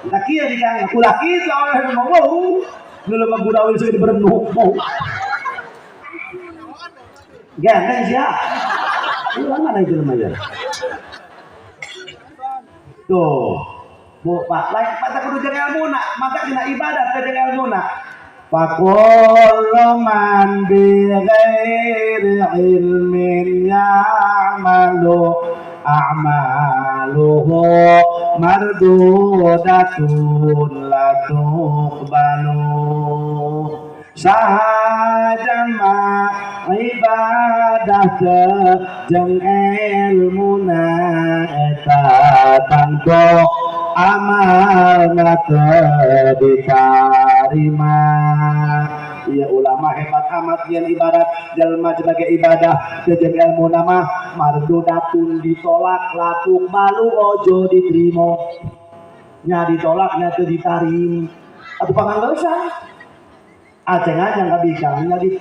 Lah kieu di kang ulah kitu awewe mah mau. Nu loba gurawil seueur berenung mau. Ganteng sia. Ulah mana itu lumayan. Tuh, bu pak, lain mata kudu jeung ilmuna, mata kena ibadah teh jeung ilmuna. Faqullu man bi ghairi ilmin ya'malu a'maluhu mardudatun la tuqbalu. Saha ibadah jeung ilmuna eta tangto amalna teu ditarima. Ieu ulama hebat amat yen ibadat jelema sebagai ibadah jeung ilmuna mah mardudatun ditolak latuk malu ojo diterima. Nya ditolaknya teu ditarim. Atuh panganggeusan. Aceng-aceng kabikang nya di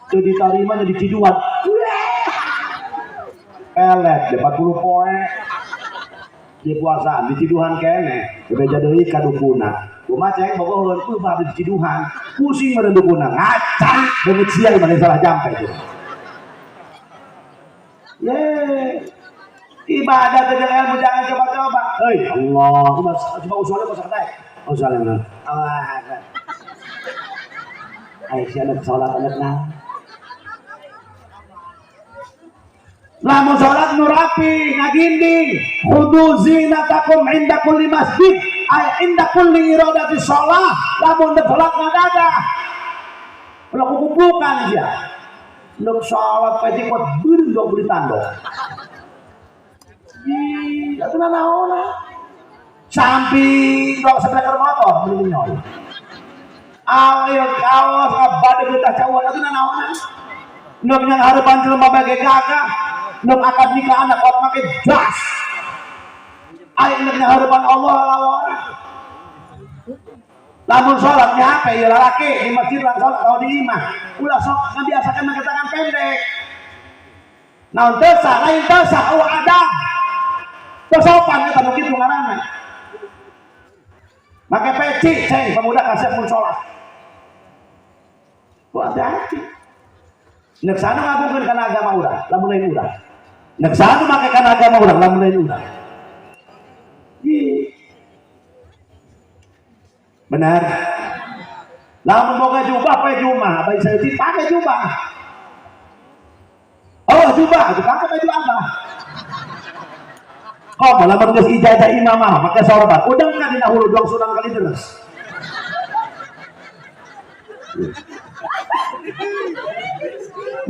teu ditarima nya diciduan. Pelet 40 poe. Di puasaan diciduhan keneh, bebeja deui ka dukuna. Kumaha ceng bogoheun teu bae diciduhan. Pusing meureun dukuna ngaca beungeut sia mah salah jampe itu. Ye. Ibadah jeung ilmu jangan coba-coba. Hei Allah, coba usulnya kok sakit. Usulnya Allah. Aisyah anak sholat anak nah. Lamun sholat nu rapi ngaginding khudu zinatakum inda kulli masjid ay inda kulli iradati sholah. Lamun dek sholat ngadadah ulah kukumpukan sia ndek sholat peci kuat beureum dok beli tandok. Ih, atuh nanaona samping dok sebelah motor beli nyoy. Ayo kaos abade getah cawon atuh nanaonan. Nuk yang harapan jelema bage gagah, nuk akad nikah anak kuat make jas. Ayo nuk yang harapan Allah lawan. Lamun salat nyape ya lalaki di masjid lang salat atau di imah. Ulah sok ngabiasakeun make tangan pendek. Naon teu sah, lain teu sah eueuh adab. Teu sopan eta nu kitu ngaranna. Make peci ceng pemuda kasep mun salat. Buat hati. Nek sanu ngagungkeun kana agama urang, lamun lain urang. Nek sanu make kana agama urang, lamun lain urang. Ih. Benar. Lamun boga jubah pae jumah, abah saya pake jubah. Oh, jubah, atuh pake baju abah. Kok lamun geus ijazah imamah make sorban, udang ka dina hulu doang sunang kali terus.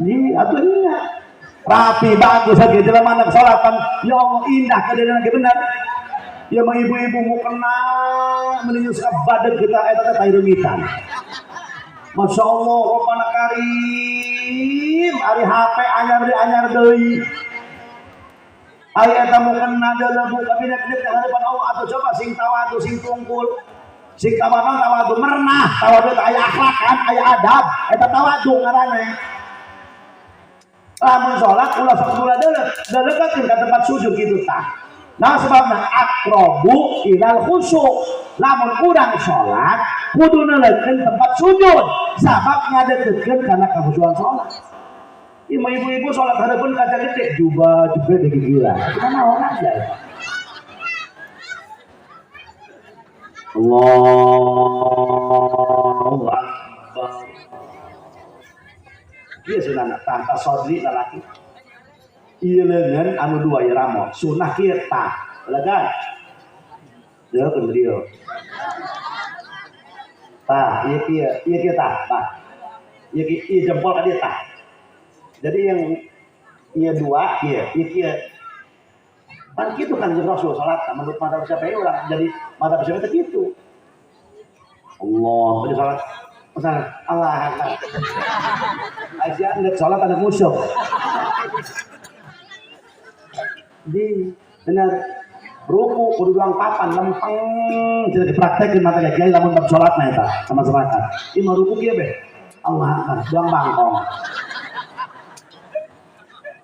Ini atuh nya rapi bagus lagi jelema anak salat kan ya Allah indah kadeuna ge bener. Ya mah ibu-ibu mau kena mending badan kita eta teh tai reungitan. Masya Allah, Rabbana Karim, ari HP anyar di anyar deui. Ari eta mukena deuleu tapi nek di hadapan Allah atuh coba sing tawadu sing tungkul. Sing tawadu tawadu merenah, tawadu teh aya akhlak kan, aya adab, eta tawadu ngaranna. Lamun salat ulah sok ulah deuleu, deuleukeun ka tempat sujud kitu tah. Nah sebabna aqrabu ilal khusyu. Lamun urang salat kudu neuleukeun tempat sujud, sabab ngadeukeutkeun kana kahusuan salat. Ibu-ibu sholat hadapan kaca gede, jubah jubah degi gila. Gimana orang aja ya? Allahu Akbar. Iya sunah tahta sodri lalaki. Iya lengan anu dua ya ramo. Sunah kita, legan. Dia kan beliau. Tah, iya kia, iya kia tah, tah. Iya kia, iya jempol ka dia tah. Jadi yang iya dua, iya, iya kia. Kan gitu kan Rasul salat, menurut mata Syafi'i orang jadi mata Syafi'i itu gitu. Allah, jadi salat, misalnya Allah Akbar. Aisyah nggak salat ada musuh. Di benar ruku kudu duang papan lempeng tidak dipraktekin mata kiai lamun bab salat mah eta sama masyarakat. Ieu mah ruku kieu beh. Allah Akbar, duang bangkong.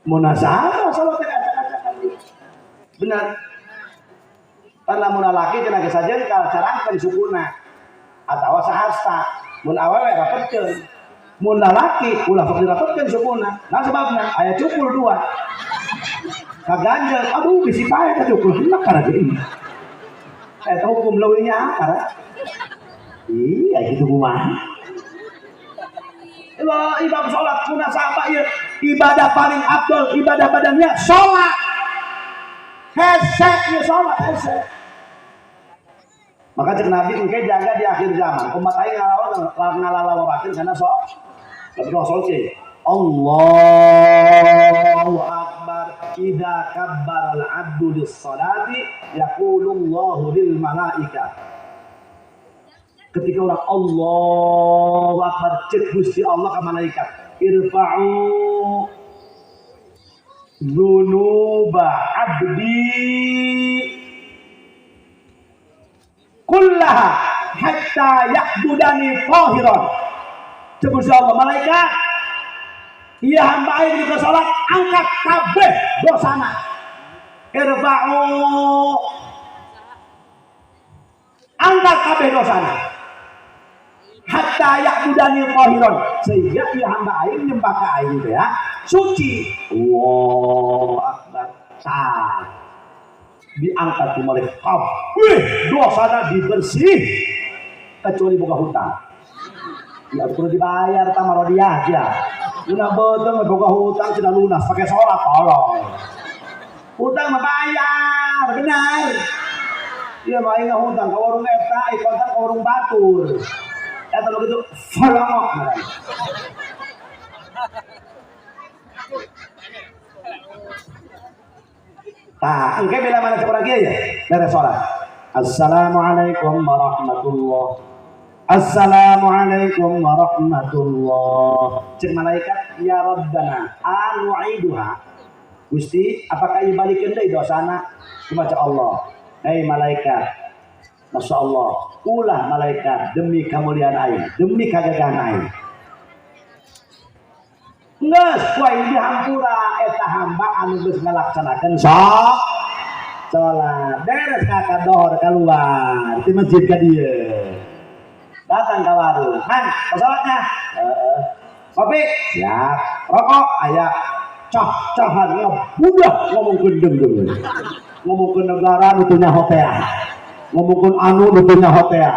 Munasabah salat teh acak-acakan. Benar. Pan lamun lalaki cenah geus sajengkal carangkeun sukuna atawa sahasta. Mun awewe rapetkeun. Mun lalaki ulah sok dirapetkeun sukuna. Nah sebabna aya cukul dua. Kaganjel, aduh bisi pae ka cukul hendak kana deui. Eta hukum leuwihnya akar. Iya gitu kumaha. Ibadah sholat munasabah ieu ibadah paling afdol ibadah badannya sholat. Hese ieu sholat hese. Maka cek Nabi engke jaga di akhir zaman umat aing ngalalawakeun kana sok. Tapi Rasul sih Allahu Akbar idza kabbara al-'abdu lis-salati yaqulullahu lil malaika. Ketika orang Allahu Akbar cek Gusti Allah ka malaikat irfa'u dzunuba 'abdi kullaha hatta ya'budani tahiran. Cek Gusti Allah malaikat iya hamba aing juga salat angkat kabeh dosana. Irfa'u angkat kabeh dosana. Hatta ya'budani tahiran sehingga ia hamba aing nyembah ka aing teh ya suci. Allahu Akbar. Tah diangkat ku malaikat kabeh dosana dibersih kecuali boga hutang. Ya kudu dibayar tah marodiah ya. Ulah beuteung boga hutang cenah lunas pakai salat tolong. Hutang mah bayar benar. Ieu mah aing hutang ka warung eta, kontak ka warung batur. Eta nu kitu folongok ngaran. Tah, engke bila mana seorang kieu ya? Beres salat. Assalamualaikum warahmatullah. Assalamualaikum warahmatullah. Cek malaikat, ya Rabbana, anu'iduha. Gusti, apakah ieu balikeun deui dosana? Kumaha Allah? Hei malaikat, Masya Allah, ulah malaikat demi kemuliaan aing, demi kagagahan aing. Geus ku aing dihampura eta hamba anu geus ngalaksanakeun salat. Beres ka dohor keluar ti masjid ka dieu. Datang ka warung, "Han, salatnya?" Heeh. Kopi? Siap. Rokok? Aya. Cah-cahan ngebudah ngomongkeun deung-deung. Ngomongkeun negara nu teu nyaho teh. Ngomongkeun anu nu teu nyaho teh.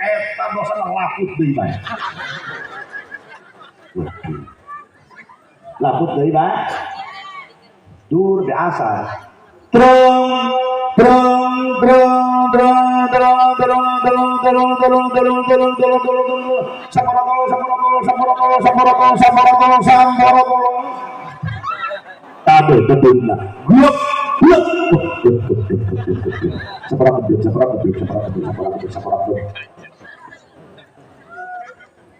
Eta dosana laput deui bae. Laput deui bae. Dur di asar. Trong trong trong trong trong trong trong trong trong trong trong trong trong trong. Sampora sampora sampora sampora sampora sampora. Tabe beduna. Gup gup. Sampora kebut sampora kebut sampora kebut sampora kebut sampora kebut.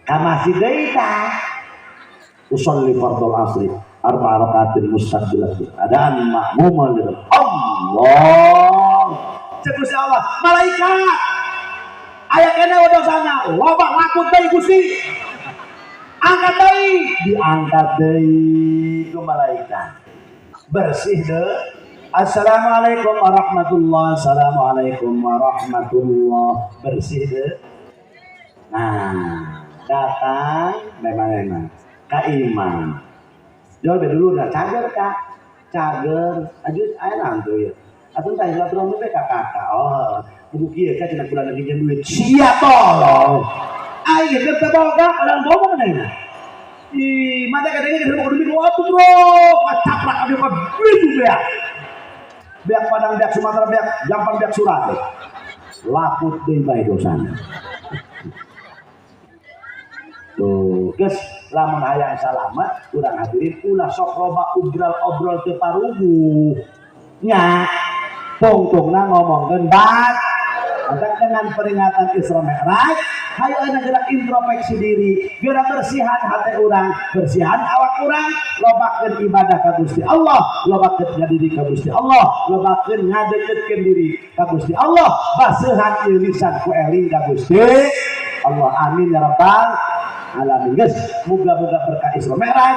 Ka masjid deui tah. Usolli fardhol asri arba rakaatin mustaqbilat adaan makmuman Allah. Cek Gusti Allah, malaikat, aya keneh dosana loba, lakut deui. Gusti, angkat deui. Diangkat deui ku malaikat, bersih deh. Assalamualaikum warahmatullah, assalamualaikum warahmatullah, bersih deh. Nah, datang memang memang ka imam jual dulu udah cager, kak, cager aju aya nanti ya atau tah silaturahmi be ka kakak. Oh, buku kieu ka cenah, kula pinjam duit sia, tolong aing geus teu boga, orang boga mana. Ih, mata kadangnya kita mau duit waktu bro, caprak abi mah duit beak. Beak Padang, beak Sumatera, beak Jampang, beak Surat. Laput deui bae dosana. Tuh, geus, lamun hayang salamet, urang hadirin ulah sok loba obral-obrol teu paruguh. Nya, tungtungna ngomongkeun bat. Maka dengan peringatan Isra Mi'raj, hayo ayeuna gerak introspeksi diri, gerak bersihan hati urang, bersihan awak urang, lobakeun ibadah ka Gusti Allah, lobakeun diri ka Gusti Allah, lobakeun ngadeketkeun diri ka Gusti Allah, baseuhan ieu lisan ku eling ka Gusti Allah. Amin ya rabbal alamin. Geus, muga-muga berkah Isra Mi'raj,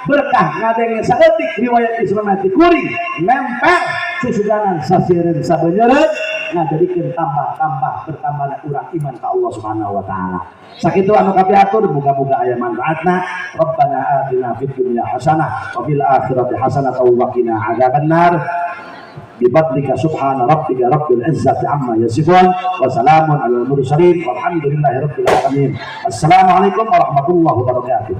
berkah ngadenge saeutik riwayat Isra Mi'raj kuring nempel susudanan sasieureun sabeunyereun, ngajadikeun tambah-tambah bertambah urang iman ka Allah Subhanahu wa taala. Sakitu anu kapihatur, muga-muga aya manfaatna. Rabbana atina fid dunya hasanah wa fil akhirati hasanah wa qina adzabannar. Bifadlika subhana rabbika rabbil izzati amma yasifun wa salamun alal mursalin walhamdulillahi rabbil alamin. Assalamualaikum warahmatullahi wabarakatuh.